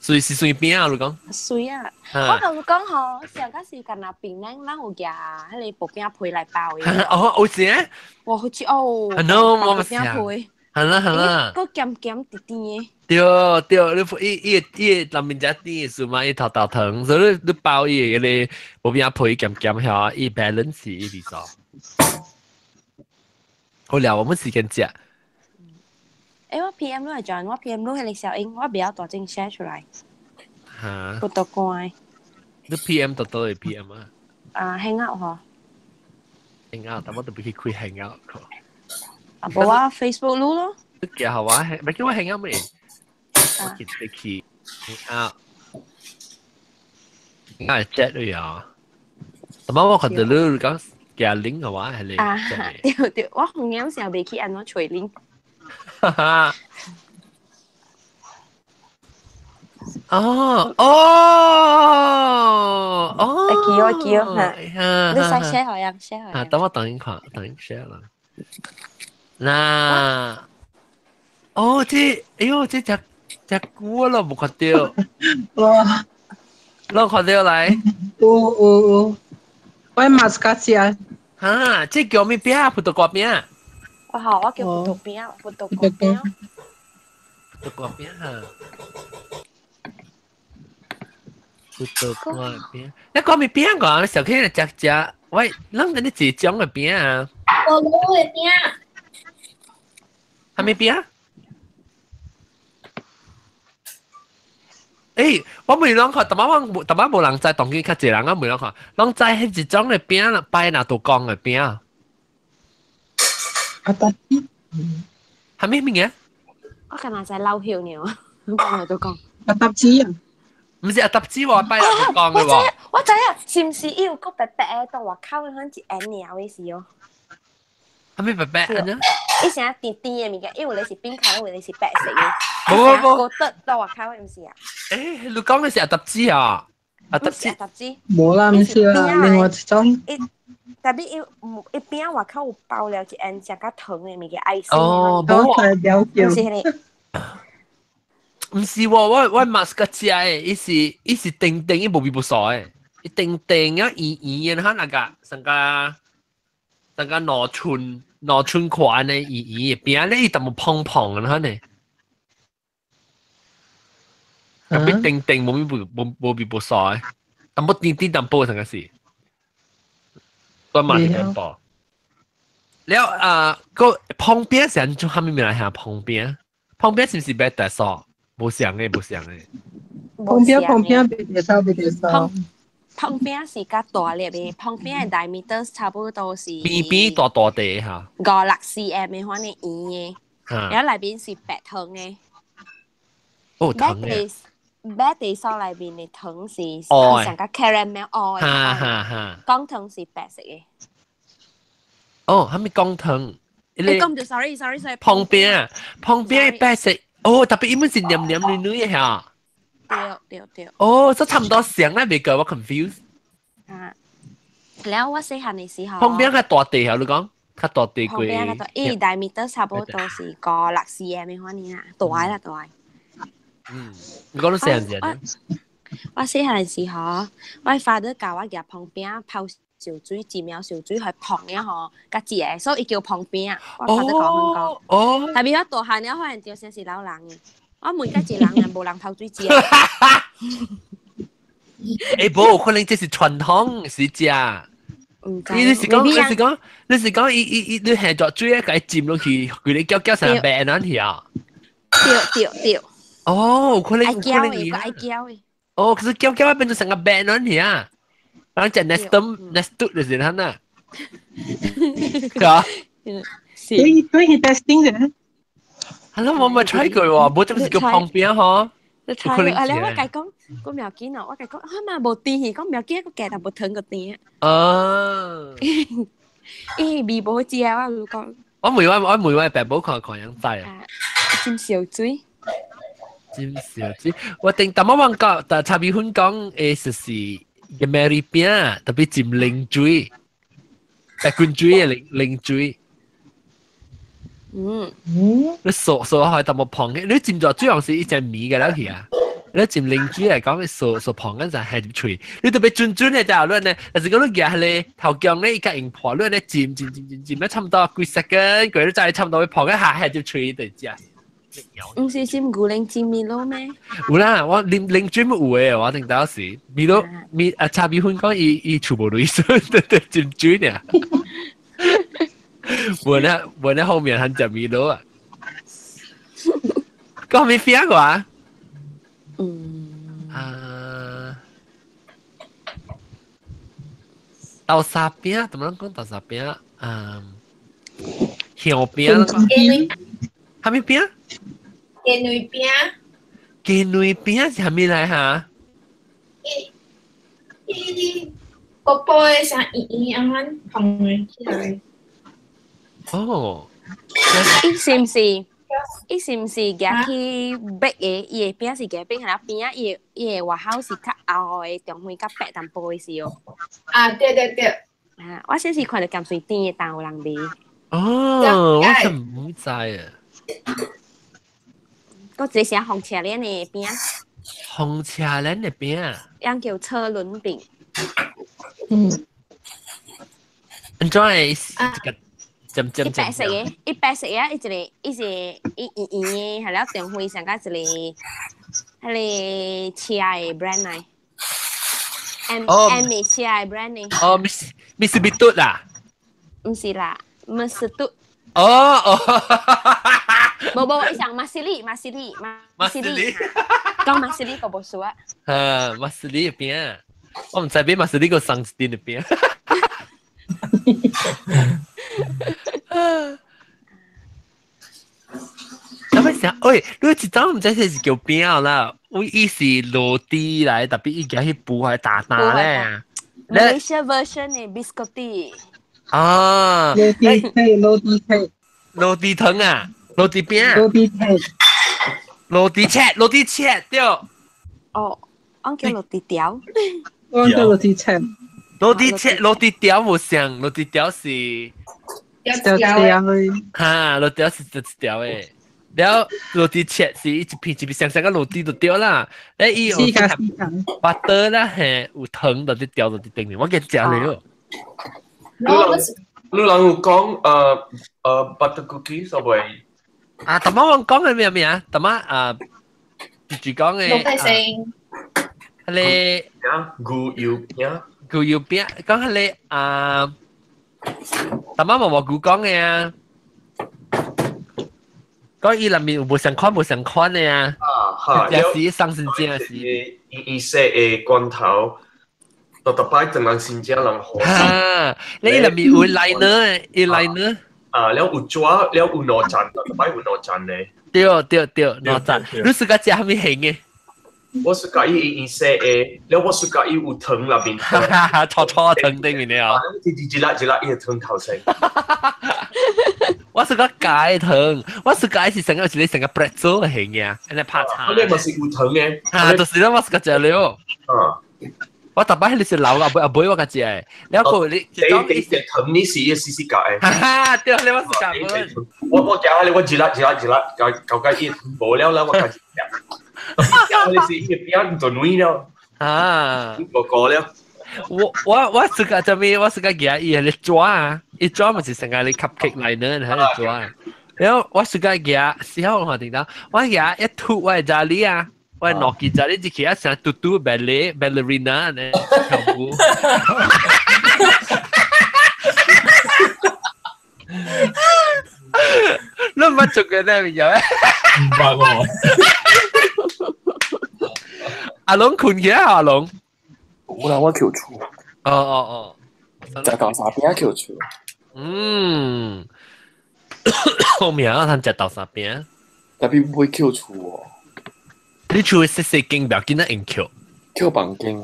隨是隨便啊，你講。隨啊！我同你講吼，上個是干那檳榔，咱有夾彼個薄餅皮來包的。哦，有時。哇，好食哦！係咯，我薄餅皮。係啦係啦。閣鹹鹹甜甜的。對對，你伊伊伊南面只甜的嘛，伊頭頭糖，所以你包伊個薄餅皮鹹鹹遐，伊 balance 伊味素。好了，我們時間食。誒，我 PM 你係講，我 PM 你迄個小英，我袂曉大正寫出來。嚇！不多關。你 PM 到倒會 PM 啊？啊，Hangout 嗬。 Hangout，但我特別去開 Hangout。啊，無啊，Facebook 擼咯。你叫下我，咪叫我 Hangout 咩？我記得去 Hangout。Hangout chat 對啊。但我看到你講寄 link 嘅話係你。啊，對對，我紅眼時候未去按怎揣 link。哈哈，哦哦哦，會記會記嚇，你使 share 予人 share 啊，等我等陣看，等陣 share 啦。嗱，哦，這，哎喲，這隻隻龜咯，無看到。哇！攏看到來？有有有，我嘛是較食。哈，這叫咩餅？葡萄瓜餅。我好，我叫葡萄餅，葡萄瓜餅。葡萄瓜餅啊！葡萄瓜餅，你講咩餅個？小 K 食食，喂，咱嗰啲一種的餅啊。菠蘿的餅。係咩餅？誒，我未攏看，淡仔我淡仔無人知，當今較濟人啊未攏看，攏知彼一種的餅啦，擺若都講的餅。阿達子，係咩物件？我敢若知老葉爾，講來都講。阿達子啊？毋是阿達子喎，擺若都講的喎。我知啊，是毋是伊有個白白的，到外口的款一圓爾的是哦？係咩白白啊？伊成甜甜的物件，伊有咧是冰塊，有咧是白色的。無無無。個得到外口的毋是啊？誒，你講的是阿達子啊？阿達子。阿達子。無啦，毋是啦，另外一種。特別伊伊餅外口有包了一圓上較糖的物件，愛心。哦，無。毋是彼個。毋是喎，我嘛是較食的，伊是甜甜，伊無味無素的，伊甜甜啊圓圓的，哈那個上個上個兩寸寬的圓圓的餅咧，伊淡薄胖胖的哈呢。特別甜甜無味無味無素的，淡薄甜甜淡薄上個是。我嘛是咁報。了啊，個旁邊是按怎蝦米物來下旁邊？旁邊是毋是白大嫂？無相的，無相的。旁邊旁邊別別數別別數。旁邊是較大粒的，旁邊的 diameter 差不多是。邊邊大大塊哈。5、6 cm 的款的圓的，然後內面是白糖的。哦，糖的。白地酥內面的糖是上較 caramel 哦。哈哈哈。講糖是白色的。哦，蝦米講糖？你講唔 sorry sorry sorry。旁邊旁邊白色，哦，特別伊本是黏黏軟軟的嚇。對對對。哦，這差唔多像咧，未過我 confuse。啊，了我細漢的時候。旁邊較大塊，你講較大塊。旁邊較大，伊 diameter 差不多是5、6 cm 的款爾啦，大啦大。嗯，你講你細漢時陣？我細漢時吼，我 father 教我夾旁邊泡燒水，一苗燒水係碰了吼，較熱的，所以伊叫旁邊。我 father 教阮講。哦。特別我大漢了，發現著先是老人的。我問甲一人，無人泡水食。欸，無可能這是傳統是食。你是講，你是講，你是講，伊伊伊，你下作水啊，共伊浸落去，規个攪攪成白安去啊？對對對。哦，可能愛攪的，愛攪的。哦，可是攪攪變做成個白安去啊？然後食 Nestum Nestum 就是他那。是。對對，去 testing 啫。係咯，我冇 try 過喎，冇這是叫旁邊嗬。你 try 啊！你我共講，講苗見哦，我共講，啊嘛無甜去，講苗見個加淡薄糖個甜。哦。伊味無好食，我就講。我每晚白寶看看樣知啊。浸燒水。浸燒水，我頂淡仔我講，但茶米粉講誒，就是嘅 Mary 餅，特別浸冷水，白滾水嘅冷冷水。嗯。你掃掃開淡薄旁嘅，你浸咗主要是一隻米嘅了去啊。你浸冷水嚟講，你掃掃旁嗰陣係入喙，你特別準準嘅就係咧，但是講你夾咧頭姜咧，伊較用破，你咧浸浸浸浸浸，差唔多幾 second，佢都再差唔多破一下係入喙就食。毋是浸牛奶浸米露咩？有啦，我啉冷水有嘅，我頂當時米露米啊茶米粉講伊伊全部類似，對對浸水呢。無咧無咧後面還食米露啊？講咩餅個？嗯。啊，豆沙餅，怎麼講豆沙餅？嗯，香餅。蝦米餅？雞卵餅。雞卵餅是蝦米來哈？伊伊薄薄的，像圓圓按按膨起來。哦。伊是毋是？伊是毋是夾去白的？伊的餅是夾餅，係啦邊仔伊伊的外口是較厚的，中間較白淡薄的是哦。啊，對對對。啊，我先是看著鹹水甜的，但有人賣。哦，我真毋知啊。閣一個是紅車鏈的餅。紅車鏈的餅。樣叫車輪餅。嗯。按怎會一個？伊白色的，伊白色的，伊一個，伊是伊圓圓的，係了中間上甲一個，彼个車的 brand 來。M M 的車的 brand 呢？哦，Miss Miss 比嘟啦？毋是啦，Miss 嘟。哦哦。無無，伊上馬斯利，馬斯利，馬斯利。講馬斯利個無輸啊。哈，馬斯利的餅，我毋知買馬斯利個送一陣的餅。咁咪想，喂，你一早毋知這是叫餅啦，我伊是落地來，特別伊夾去補還大大咧。 Malaysia version 的 biscotti。啊，落地脆，落地脆，落地糖啊，落地餅，落地脆，落地切，落地切對。哦，我叫落地條。我叫落地切。落地切，落地條無像，落地條是一條條的。哈，落地條是一條的。了落地切是一片一片上上個落地就對啦。咧伊有巴多啦，嘿，有糖就啲掉到啲頂面，我記食了。你人有講butter cookie 所謂？啊，頭先我講嘅咩咩啊？頭先啊，住講嘅。老百姓。迄個牛油餅。牛油餅，講迄個啊，頭先無無古講嘅啊。講伊內面有無相款無相款的啊？啊哈，也是上新正是。伊伊說的罐頭，特特擺等人新正人好。哈，你伊內面有來呢？伊來呢？啊，了有紙，了有兩層，特特擺有兩層的。對對對，兩層。你是佮食啥物型的？我是佮伊伊說的，了我是佮伊有糖內面。哈哈，炒炒糖頂面的啊。一一粒一粒伊的糖頭先。我是個解糖，我是解是成個是你成個 pretzel 型嘅，安尼拍茶。你咪是有糖嘅。啊，就是啦，我是個食了。啊。我特擺迄個是老阿妹阿妹我個食的，了後你。你你食糖你是一絲絲解。哈哈，對，你我是解。我食你我一粒一粒一粒，搞搞解伊無了啦，我開始食。食你是伊餅就軟了。啊，個個了。我自個做咩？我自個夾伊係咧抓啊，伊抓咪是成個你 cupcake 嚟呢，喺度抓。然後我自個夾，時候我聽到，我夾一吐我係咖喱啊，我係諾基咖喱，只其他成嘟嘟 ballet ballerina 呢跳舞。你唔捌做過咩物嘢？唔捌喎。阿龍困起來，阿龍。有啦，我扣厝。哦哦哦，食豆沙餅扣厝。嗯，好名啊，通食豆沙餅。特別唔會扣厝哦。你厝細細間，不要緊啊，用扣。扣房間。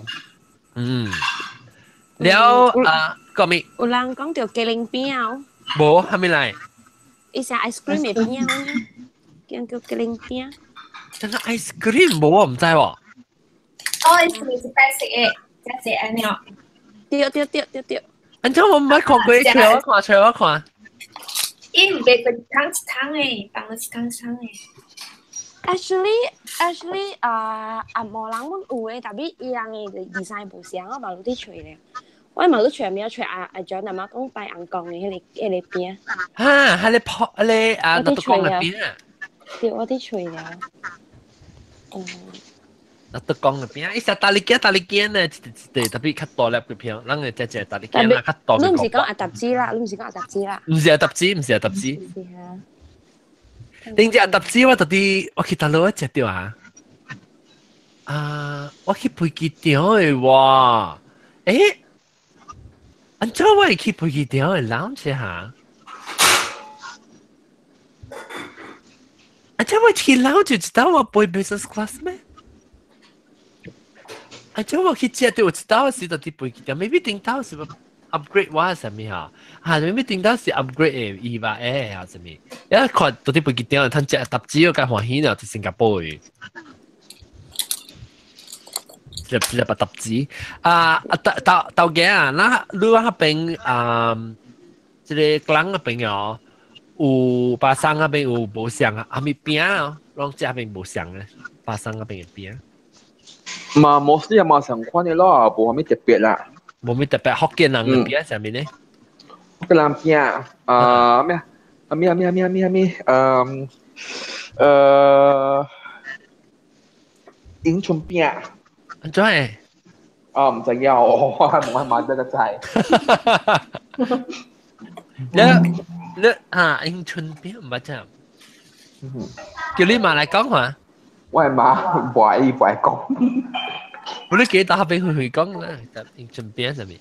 嗯。了啊，講咩？有人講著雞苓餅哦。無，還沒來。伊食 ice cream 的餅呢，叫叫雞苓餅。真係 ice cream 無，我唔知喎。哦，伊是是白色的，只只按呢。對對對對對。安怎我毋捌看過，揣我看，揣我看。伊毋賣過一桶一桶的，放了一桶一桶的。 Actually，啊啊，無人阮有的，特別伊人的 design 無相，我嘛攏佇揣咧。我嘛攏揣物，揣阿阿 John 阿媽講拜紅公的彼個餅。哈，彼個泡，彼個啊，那都講的餅啊。對，我佇揣了。嗯。那都講的餅，伊食大力鏡，大力鏡呢，一一特別較大粒嘅片，咱個只只大力鏡啦，較大。你毋是講阿達子啦，你毋是講阿達子啦。毋是阿達子，毋是阿達子。是啊。頂隻阿達子，我到底我去大陸食著啊？啊，我去飛機場的哇！欸，按怎我會去飛機場的 lounge 哈？按怎我去 lounge 知道我飛 business class 咩？按怎我去食對，我知道是到底飛機場，maybe 頂到是 upgrade 我啥物哈？啊，maybe 頂到是 upgrade 的伊吧？欸，啊啥物？一看到底飛機場，通食搭機我較歡喜啦，佇新加坡的。一一粒搭子啊啊！豆豆豆家啊，那你那邊啊，這個港那邊哦，有巴生那邊有無相啊？阿咪餅啊，攏這邊無相咧，巴生那邊的餅。嘛，mostly 嘛相款的咯，無啥物特別啦。無咩特別，福建人的餅啥物呢？福建人餅啊咩啊咩啊咩啊咩啊咩啊咩嗯迎春餅。安怎會？啊，毋知影哦，我冇買這個菜。你你啊，迎春餅毋捌食。叫你媽來講話。我媽唔愛唔愛講。我你記得下邊會講啦，迎春餅啥物？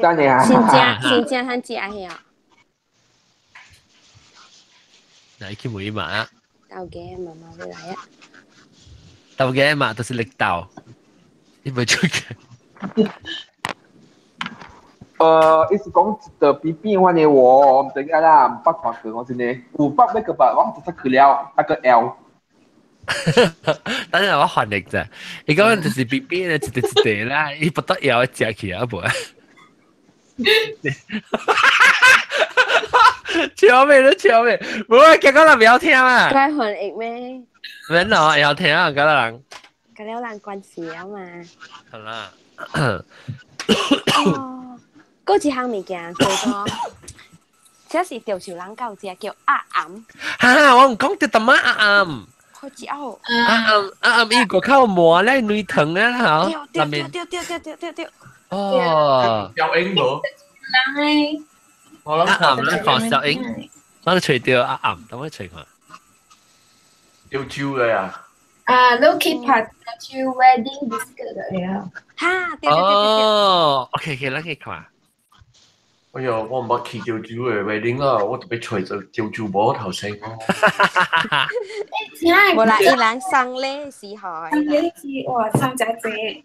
等下。先食先食通食遐。來去問媽。豆家媽媽會來啊。豆家嘛，就是綠豆，你袂出去。伊是講一道邊邊款的喎，毋知影啦，毋捌看過我真的。有捌欲個捌，我直接去了，啊個 L。等陣我翻譯啫，伊講就是邊邊咧，一塊一塊啦，伊不得要食去啊無。笑咩都笑咩，無啊，結果人不要聽啊。該翻譯咩？免咯，會曉聽啊，結果人。結了人關事啊嘛。好啦。哦，閣一項物件叫做，這是潮州人較有食叫鴨頷。哈，我毋講著淡仔鴨頷。好食哦！鴨頷鴨頷伊外口磨咧軟糖啊，吼。對對對對對對對對。哦。小英無？人誒。鴨頷咧看小英，我揣著鴨頷，等我揣看。潮州的啊！啊，你去拍潮州 wedding biscuit 了。哈，對對對對對。哦，OK OK，咱去看。哎喲，我毋捌去潮州的 wedding 啦，我特別揣著潮州某頭先哦。無啦，伊人送禮時候。送禮時哇，送誠濟。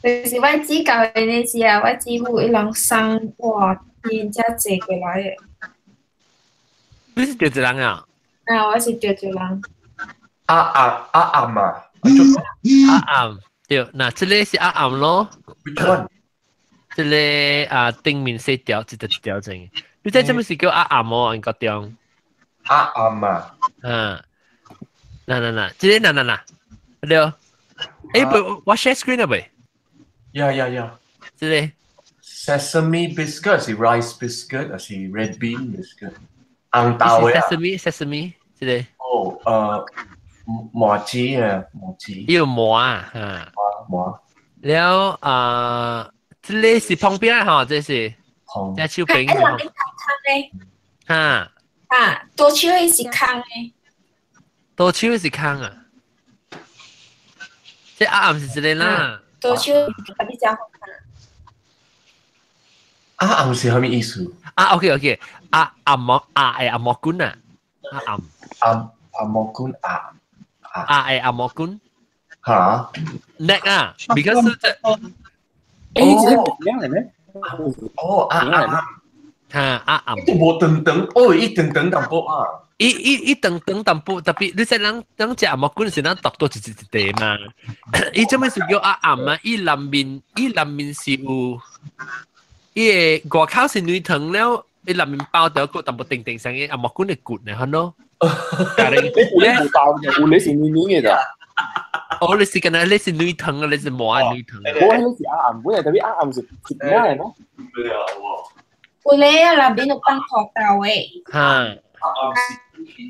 就是我姊舊的那時啊，我姊夫伊人送哇，真正濟過來的。你是潮州人啊？啊，我是潮州人。阿阿阿暗啊！阿暗對，嗱，這個是阿暗咯。這個啊，頂面四條，一條一條整。你知這物是叫阿暗哦？應該中。阿暗啊！啊，嗱嗱嗱，這個嗱嗱嗱，對。誒，不，我 share screen 啊未？ Yeah. 這個 Sesame biscuit 是 rice biscuit 還是 red bean biscuit？紅豆嘅啊。 Sesame，這個。哦，麻糬啊，麻糬。要磨啊，嚇。磨。了啊，這個是旁邊吼，這是。這手柄。哎，人哋空嘅。嚇。啊，多手的是空的。多手是空啊。這阿暗是這個啦。多手特別真好看。阿暗是啥物意思？啊，OK OK，阿暗莫阿係阿莫官啊，阿暗。阿阿莫官阿。阿係阿莫官。嚇？叻啊，because 這。誒，這個餅嚟咩？哦，阿暗。嚇，阿暗。伊無長長，哦，伊長長淡薄啊。伊伊伊長長淡薄，特別你知人人食阿莫官是咱獨到一一一塊嘛。伊做咩是叫阿暗啊？伊內面伊內面是有。伊個外口是軟糖了，伊內面包掉個淡薄定定上嘅阿莫官嘅骨呢，係咯。你有你包嘅，有你是軟軟嘅咋？哦，你是敢若你是軟糖啊，你是磨軟糖。我你是阿暗，我係特別阿暗是是咩嚟喏？有咧啊，內面有放土豆的。嚇！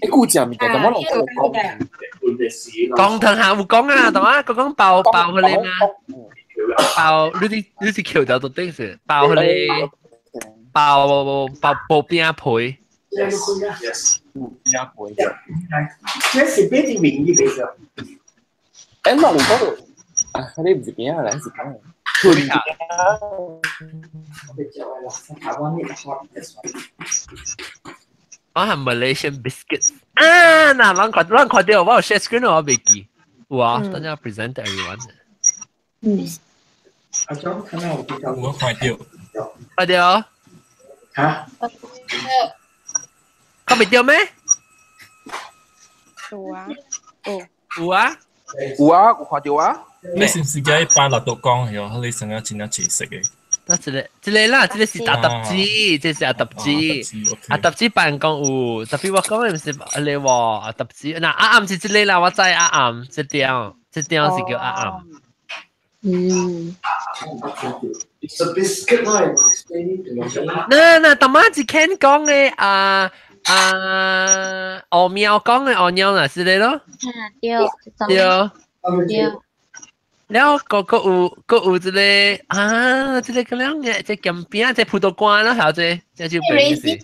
你古食物件，怎麼攏講？講糖下有講啊，同啊，講講包包佢哋嘛。包你啲你是橋頭到底是包佢哋包包包餅皮。 Yes. 餅皮。這是邊啲名義嚟㗎？誒，那你講啊，你唔是餅啊，是餅。對啊。我係 Malaysian biscuits 啊！嗱，咱看咱看到我有 share screen 我未記，有啊，等陣 present to everyone。嗯。阿張，看到我比較。我看到。看到。嚇？看袂到咩？有啊，有。有啊。有啊，有看到啊。你是唔是叫伊擺落度講？喲，你成日真正解釋嘅。那這個這個啦，這個是阿揼子，這是阿揼子，阿揼子辦公有，特別我講的毋是你喎，阿揼子，嗱阿暗是這個啦，我知阿暗，這條這條是叫阿暗。嗯。 It's a biscuit 啦。嗱嗱，大媽是 Ken 講的啊啊，奧妙講的奧妙嗱是你咯。對。對。對。了，個個有個有這個啊，這個咁樣嘅，這鹹餅，這葡萄乾啦，還有這這就變是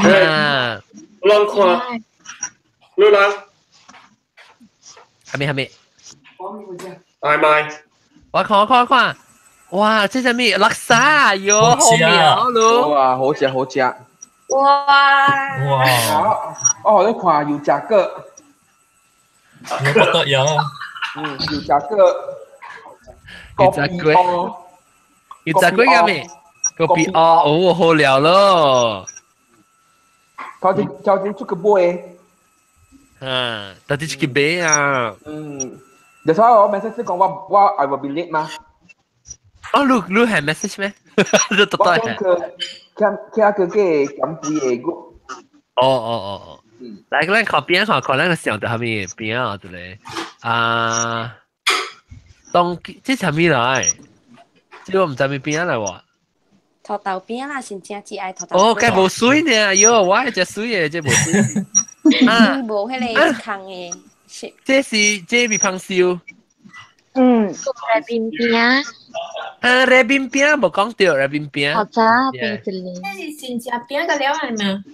啊。有人看，有人。還沒還沒。來買。我看我看我看，哇！這啥物叻沙喲，好妙咯！哇，好食好食。哇！哇！哦，你看有食過。我覺得有。嗯，有食過。有食過。有食過個未？個比哦，哦，好料咯。頭前頭前出去買。啊，到底出去買啊？嗯。就所以我 message 講我我 I will be late 嘛。哦，你你係 message 咩？你讀到係。佢佢佢嘅減肥嘅個。哦哦哦哦。來，咱看邊看看，咱個想到啥物邊啊？這個啊，當這啥物來？這我毋知物邊來喎。土豆餅啦，是正只愛土豆。哦，該無水呢，喲，我愛食水的，這無水。啊，無彼個空的。這是這米芳燒。嗯。熱冰餅。啊，熱冰餅無講著熱冰餅。好食冰淇淋。這是新食餅個了係嗎？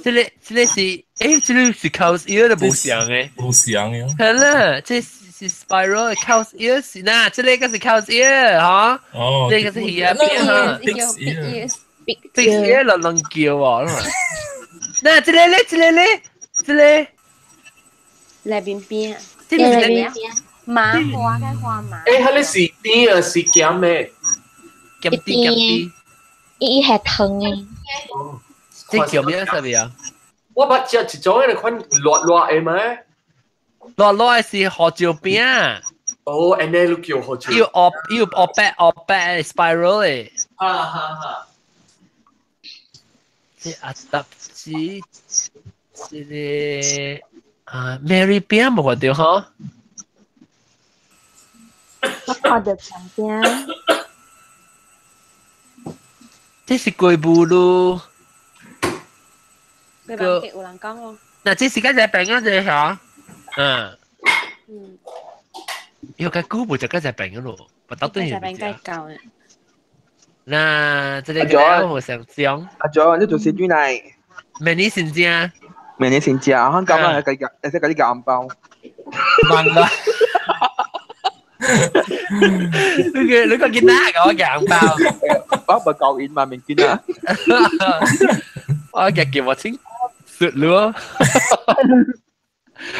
這個這個是，欸，這個是 cow's ear 的無像的。無像的。係啦，這是 spiral cow's ear 是呐，這個是 cow's ear 哈。哦。這個是魚仔餅哈。 Big ears。 Big ear 就兩叫喎。那這個咧，這個咧，這個。內面餅。這個是咩？麻花該花麻。欸，彼個是甜啊，是鹹的？鹹甜鹹甜。伊伊係糖的。這叫咩啥物啊？我捌食一種彼個款熱熱的嘛。熱熱的是胡椒餅。哦，按呢你叫胡椒。要學要學白學白 spiral 的。哈哈哈。這阿搭子，這個啊，Mary 餅無看著吼？我看到前邊。這是龜母咯。佢人有人講哦。嗱，這時間就係病啊，這嚇。嗯。嗯。因為佢姑母就跟只病咯，不到對。只病該教嘅。嗱，這個我想講。阿 John，你做小豬嚟？明年先食。明年先食，我今日係計計，係計啲夾包。問啦。你個見哪個夾包？我唔夠錢嘛，明見啊。我夾叫我清雪咯。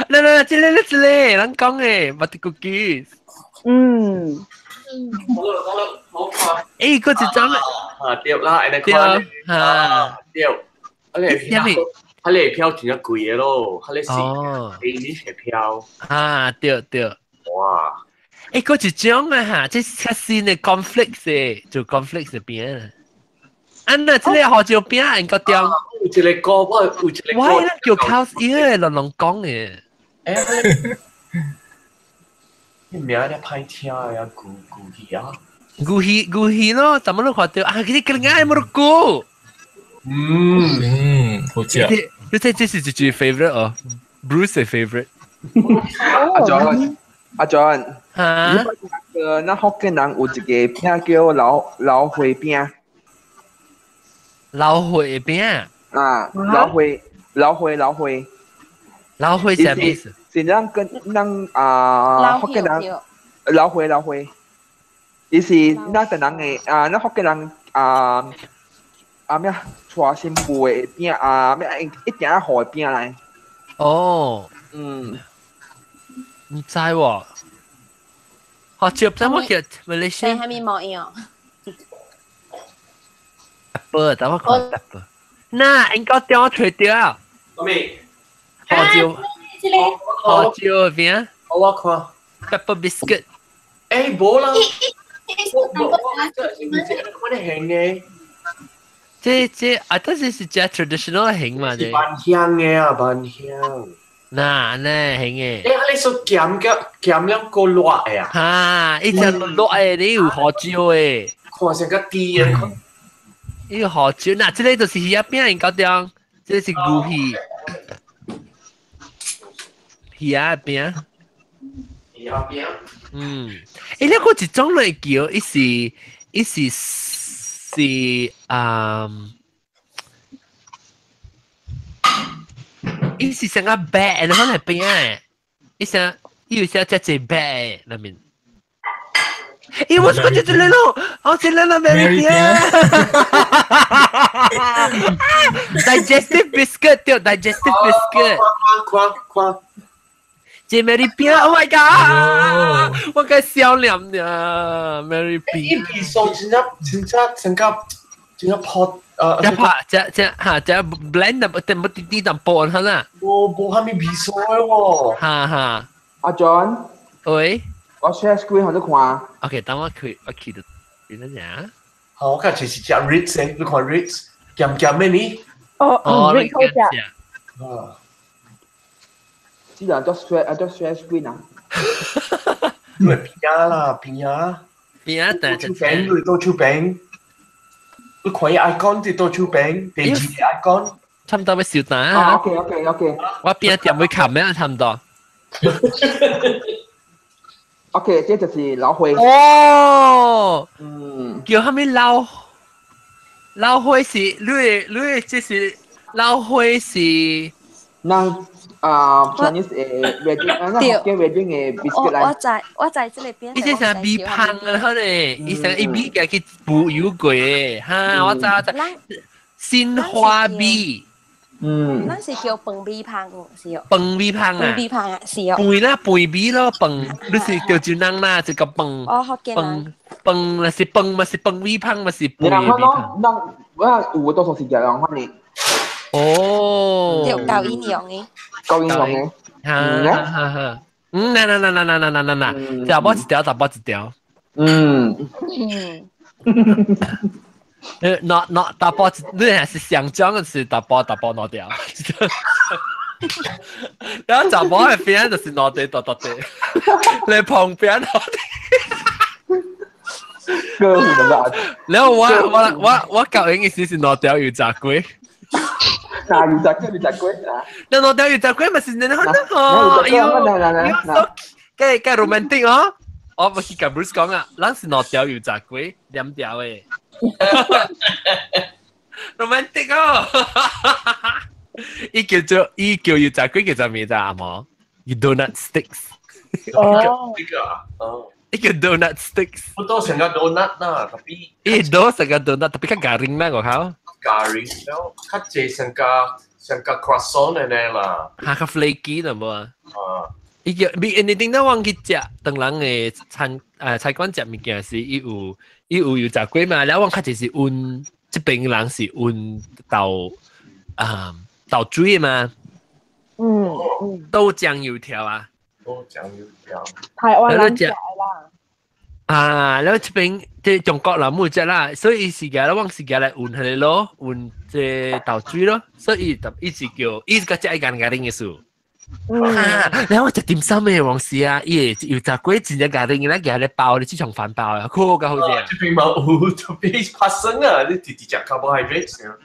嚟嚟，這裡這裡，人講嘅，butter cookies。嗯。好啦好啦，好快。誒，嗰一張啊，對啦，安尼看。啊，對。啊，你票，啊你票真正貴的咯，啊你是你是票。啊，對對。哇！誒，嗰一種啊嚇，這較新的 conflict 的，做 conflict 的餅。啊，那這個胡椒餅應該點？有一個歌，我有一個歌。我叫烤伊個，攏攏講的。誒，你名咧歹聽的啊，牛牛魚啊。牛魚牛魚咯，怎麼都看到啊？佢哋更愛摩洛哥。嗯嗯，好食。你這是一句 favorite 哦，Bruce 的 favorite。阿 John，阿 John，嚇？個那福建人有一個餅叫老老花餅。老花餅。啊，老花老花老花。老花啥意思？是咱跟咱啊福建人老花老花，伊是咱個人的啊，咱福建人啊啊咩娶新婦的餅啊咩一定愛予的餅來。哦。嗯。唔知喎。學接怎麼叫馬來西亞？係咪冇用？不，等我看不。那應該點我吹掉？咩？胡椒。胡椒餅。我看。 Pepper biscuit。誒，無啦。我我我我咧型嘅。這啊，這是是只 traditional 型嘛？是萬香嘅啊，萬香。嗱呢型嘅。誒，你說鹹嘅鹹兩個熱嘅啊？哈，一隻熱嘅，你有胡椒嘅。看成個豬嘅。呢個胡椒，嗱，這個就是魚仔餅，應該點？這個是牛魚。魚仔餅。魚仔餅。嗯，誒，你個一種類叫，伊是伊是是啊，伊是成個白，然後嚟餅誒，伊成伊有寫只隻白那邊。咦，我講這這裡咯，我這裡啦，Mary 餅。Digestive biscuit 對，digestive biscuit。看看。這 Mary 餅，Oh my god！我該笑臉呀，Mary 餅。伊味素真正真正成個真正泡這拍這這哈這 blend 的，不不滴滴淡薄哈啦。無無蝦米味素的喎。哈哈。阿 John。喂。我 share screen 予你看。 OK，等我開我開到邊得啫。好，我看這是食 Ritz 的，你看 Ritz 鹹鹹的呢？哦哦，Ritz 好食。啊。這人做 share 啊做 share screen 啊。因為邊啦邊啊。邊啊，但係餅，你到處餅。你看伊 icon 就到處餅，第二個 icon。差唔多要燒蛋啊。 OK OK OK。我邊一點會冚咩？差唔多。 OK，這就是老花。哦，嗯，叫蝦米老老花是你的你的這是老花是，咱啊 Chinese 的 wedding 啊，咱福建 wedding 的 biscuit 來。我知我知這個餅。伊這啥米香啊，可能伊啥伊米家去補油過的，哈，我知我知。新花米。嗯，咱是叫飯米香，是哦。飯米香啊！飯米香啊，是哦。飯啦，飯米咯，飯，你是潮州人啦，這個飯。哦，福建人。飯，飯是飯嘛，是飯米香嘛，是飯米香。咱我有的多數是這樣款的。哦。對，夠營養的。夠營養的。哈哈哈。嗯，嗱嗱嗱嗱嗱嗱嗱嗱，大包一條，大包一條。嗯。嗯。拿拿大包，你係是香蕉嘅是大包大包拿掉，然後大包嘅邊就是拿地大大地，你旁邊拿地。哥唔得。然後我教應嘅時是攞條油炸粿。嗱，油炸粿，油炸粿啊！你攞條油炸粿咪是你好得哎呦，嘅嘅 romantic 哦。我唔是甲 Bruce 講啊，咱是攞條油炸粿，兩條嘅。romantic 哦。伊叫做伊叫油炸粿叫做咩咋阿毛？donut sticks。哦。呢個啊，哦。伊叫 donut sticks。好多成個 donut 啦，特別。伊多成個 donut，特別較 garing 啦，我靠。 garing，然後較濟成個成個 croissant 嘅呢啦。嚇，較 flaky 啦無啊？啊。伊叫咪你頂到忘去食，當人嘅餐菜館食物件時，伊有油炸粿嘛，然後我較濟是溫，這邊人是溫豆啊豆水嘛。豆漿油條啊。豆漿油條。台灣人食啦。啊，然後這邊即中國人冇食啦，所以伊是個我是個來換佢個咯，換這豆水咯，所以就一直叫，伊是個食一間家庭嘅事。啊，然後我食點心嘅黃時啊，伊會油炸粿真正家庭咧，夾咧包咧，這種飯包啊，好個好食。這邊嘛有特別發生啊，你直直食 carbohydrate 啊。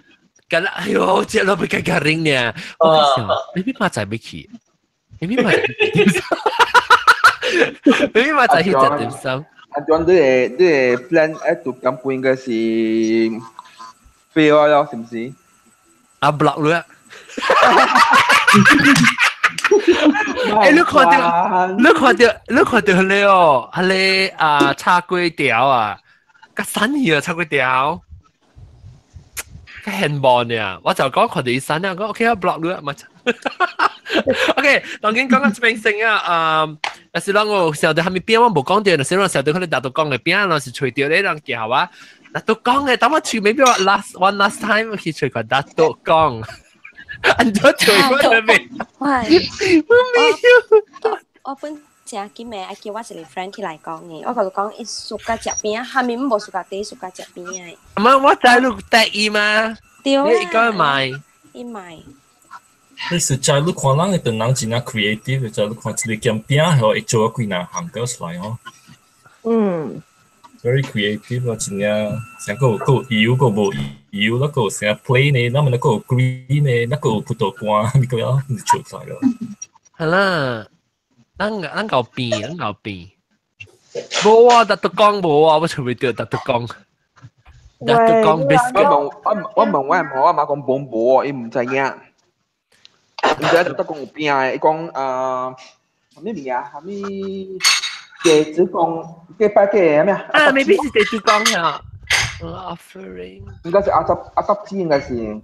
咁啦，哎呦，食落比較家庭呢，我想，你邊嘛在欲去？你邊嘛點心？你邊嘛在去食點心？阿 John，你個 plan 愛讀咁半應該是 fail 了，是唔是？啊 block 了。欸，你看到，你看到彼個哦，彼個啊炒粿條啊，較散去啊炒粿條，較現望呢。我就講看到伊散啊，講 OK 啊 block 了嘛。OK，當然講到這邊先啊，啊，若是咱有想到蝦米餅，我無講到，若是咱想到可能大都講的餅，若是揣著咧人寄予我，大都講的，等我揣 maybe 我 last one last time 去揣個大都講。按怎揣我的名？喂，我沒有。我本正今暝愛叫我一個 friend 起來講嘅，我甲佢講，伊 suka 食餅，蝦米無 suka 底 suka 食餅的。唔係我知你帶伊嗎？對啦。你講買。伊買。你實在你看人的人真正 creative，就你看一個鹹餅吼，會做幾若項個出來吼。Very creative 啊，真正，成個有個油個無油，那個有啥 plain 的，那麼那個有 green 的，那個有葡萄乾，你個樣你做出來了。係啦，咱搞變，咱搞變。無啊，特特講無啊，我隨便掉特特講。特特講 biscuit。我問我阿媽，我阿媽講冇無，伊毋知影。毋知特特講有餅的，伊講啊，啥物物件？啥物？地主公，過拜過咩啊？啊，maybe 是地主公啊。Offering 應該是阿十子，應該是。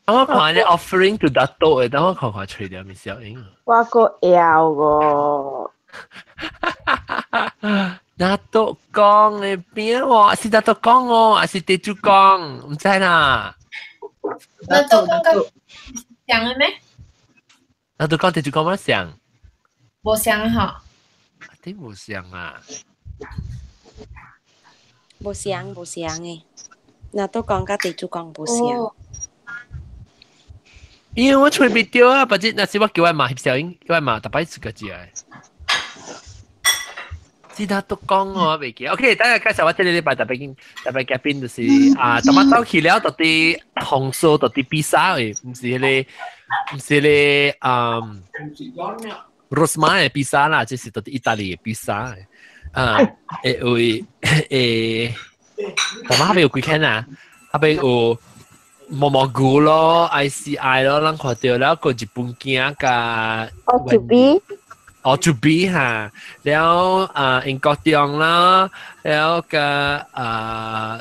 我看你 offering to 達到的，等我看看吹掉咪小英。我個枵個。拿督公的餅喎，是拿督公哦，還是地主公？毋知啦。拿督公佮像的咩？拿督公地主公乜像？無像吼。點無像啊？無像無像的，拿督公佮地主公無像。因為我揣袂著啊，反正若是我叫我媽翕小影，叫我媽逐擺自家食的。是拿督公我袂記。OK，等下介紹我這個禮拜特別經特別嘉賓就是啊，頭仔走去了，到底紅燒到底比薩的，毋是彼個，毋是彼個啊。Rosma 的比薩啦，這是到底意大利的比薩的。啊，會會會，頭仔下邊有幾間啊？下邊有。毛毛菇咯，ICI 咯，咱看著了個日本囝佮哦，主 B，哦，主 B 哈，了啊英國中啦，了個啊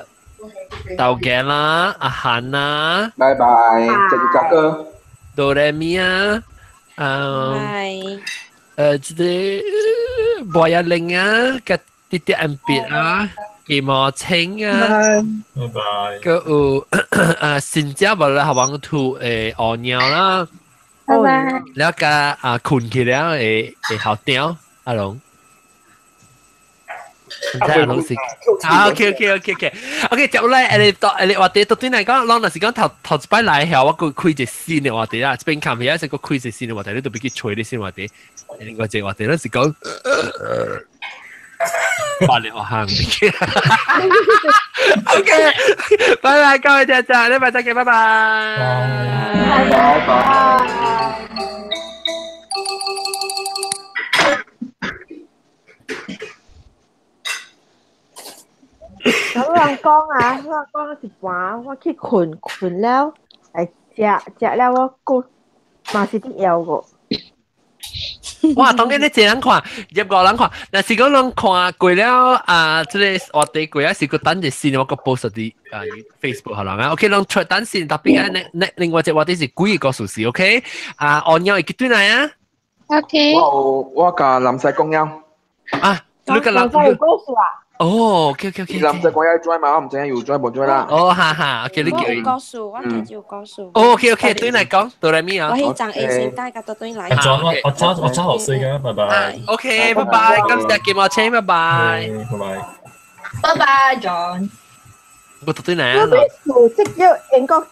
豆干啦，阿韓啦，拜拜，謝謝大哥，哆來咪啊，拜，這個博雅玲啊，佮啲啲 M B 啊。雞毛青啊，拜拜。閣有啊，新加坡咧，學王吐誒餓尿啦，拜拜。了佮啊睏起了會會好掉阿龍。唔知阿龍是啊，OK OK OK OK OK，接落來你到你話題到對來講，攏若是講頭頭一擺來後，我閣開一個新的話題啦，這邊看起來是閣開一個新的話題，你都別去揣你新話題。另外一個話題，咱是講。八年學行。OK，拜拜，各位聽眾，禮拜再見，拜拜。拜拜。咁人講啊，我講一半，我去睏睏了，來食食了，我閣嘛是佇枵個。哇！當然你這人看，入個人看，若是講攏看過了啊，這個話題過啊，是個等一先，我個 post 佇啊 Facebook 好人啊。OK，攏出等先，特別啊，那另外一個話題是幾個故事，OK？啊，按鳥會記對來啊。 OK。我有我共林世講了。啊，你個林世有故事啊？哦，OK OK OK。林世講要 join 嘛，我唔知影有 join 無 join 啦。哦，哈哈，OK，你叫我有故事，我家己有故事。哦，OK OK，對來講，哆來咪啊。我彼陣下先帶甲倒轉來。我早我早我早學睡㗎，拜拜。 OK，拜拜，感謝金毛青，拜拜。拜拜。拜拜，John。我倒轉來啊。我這叫英國。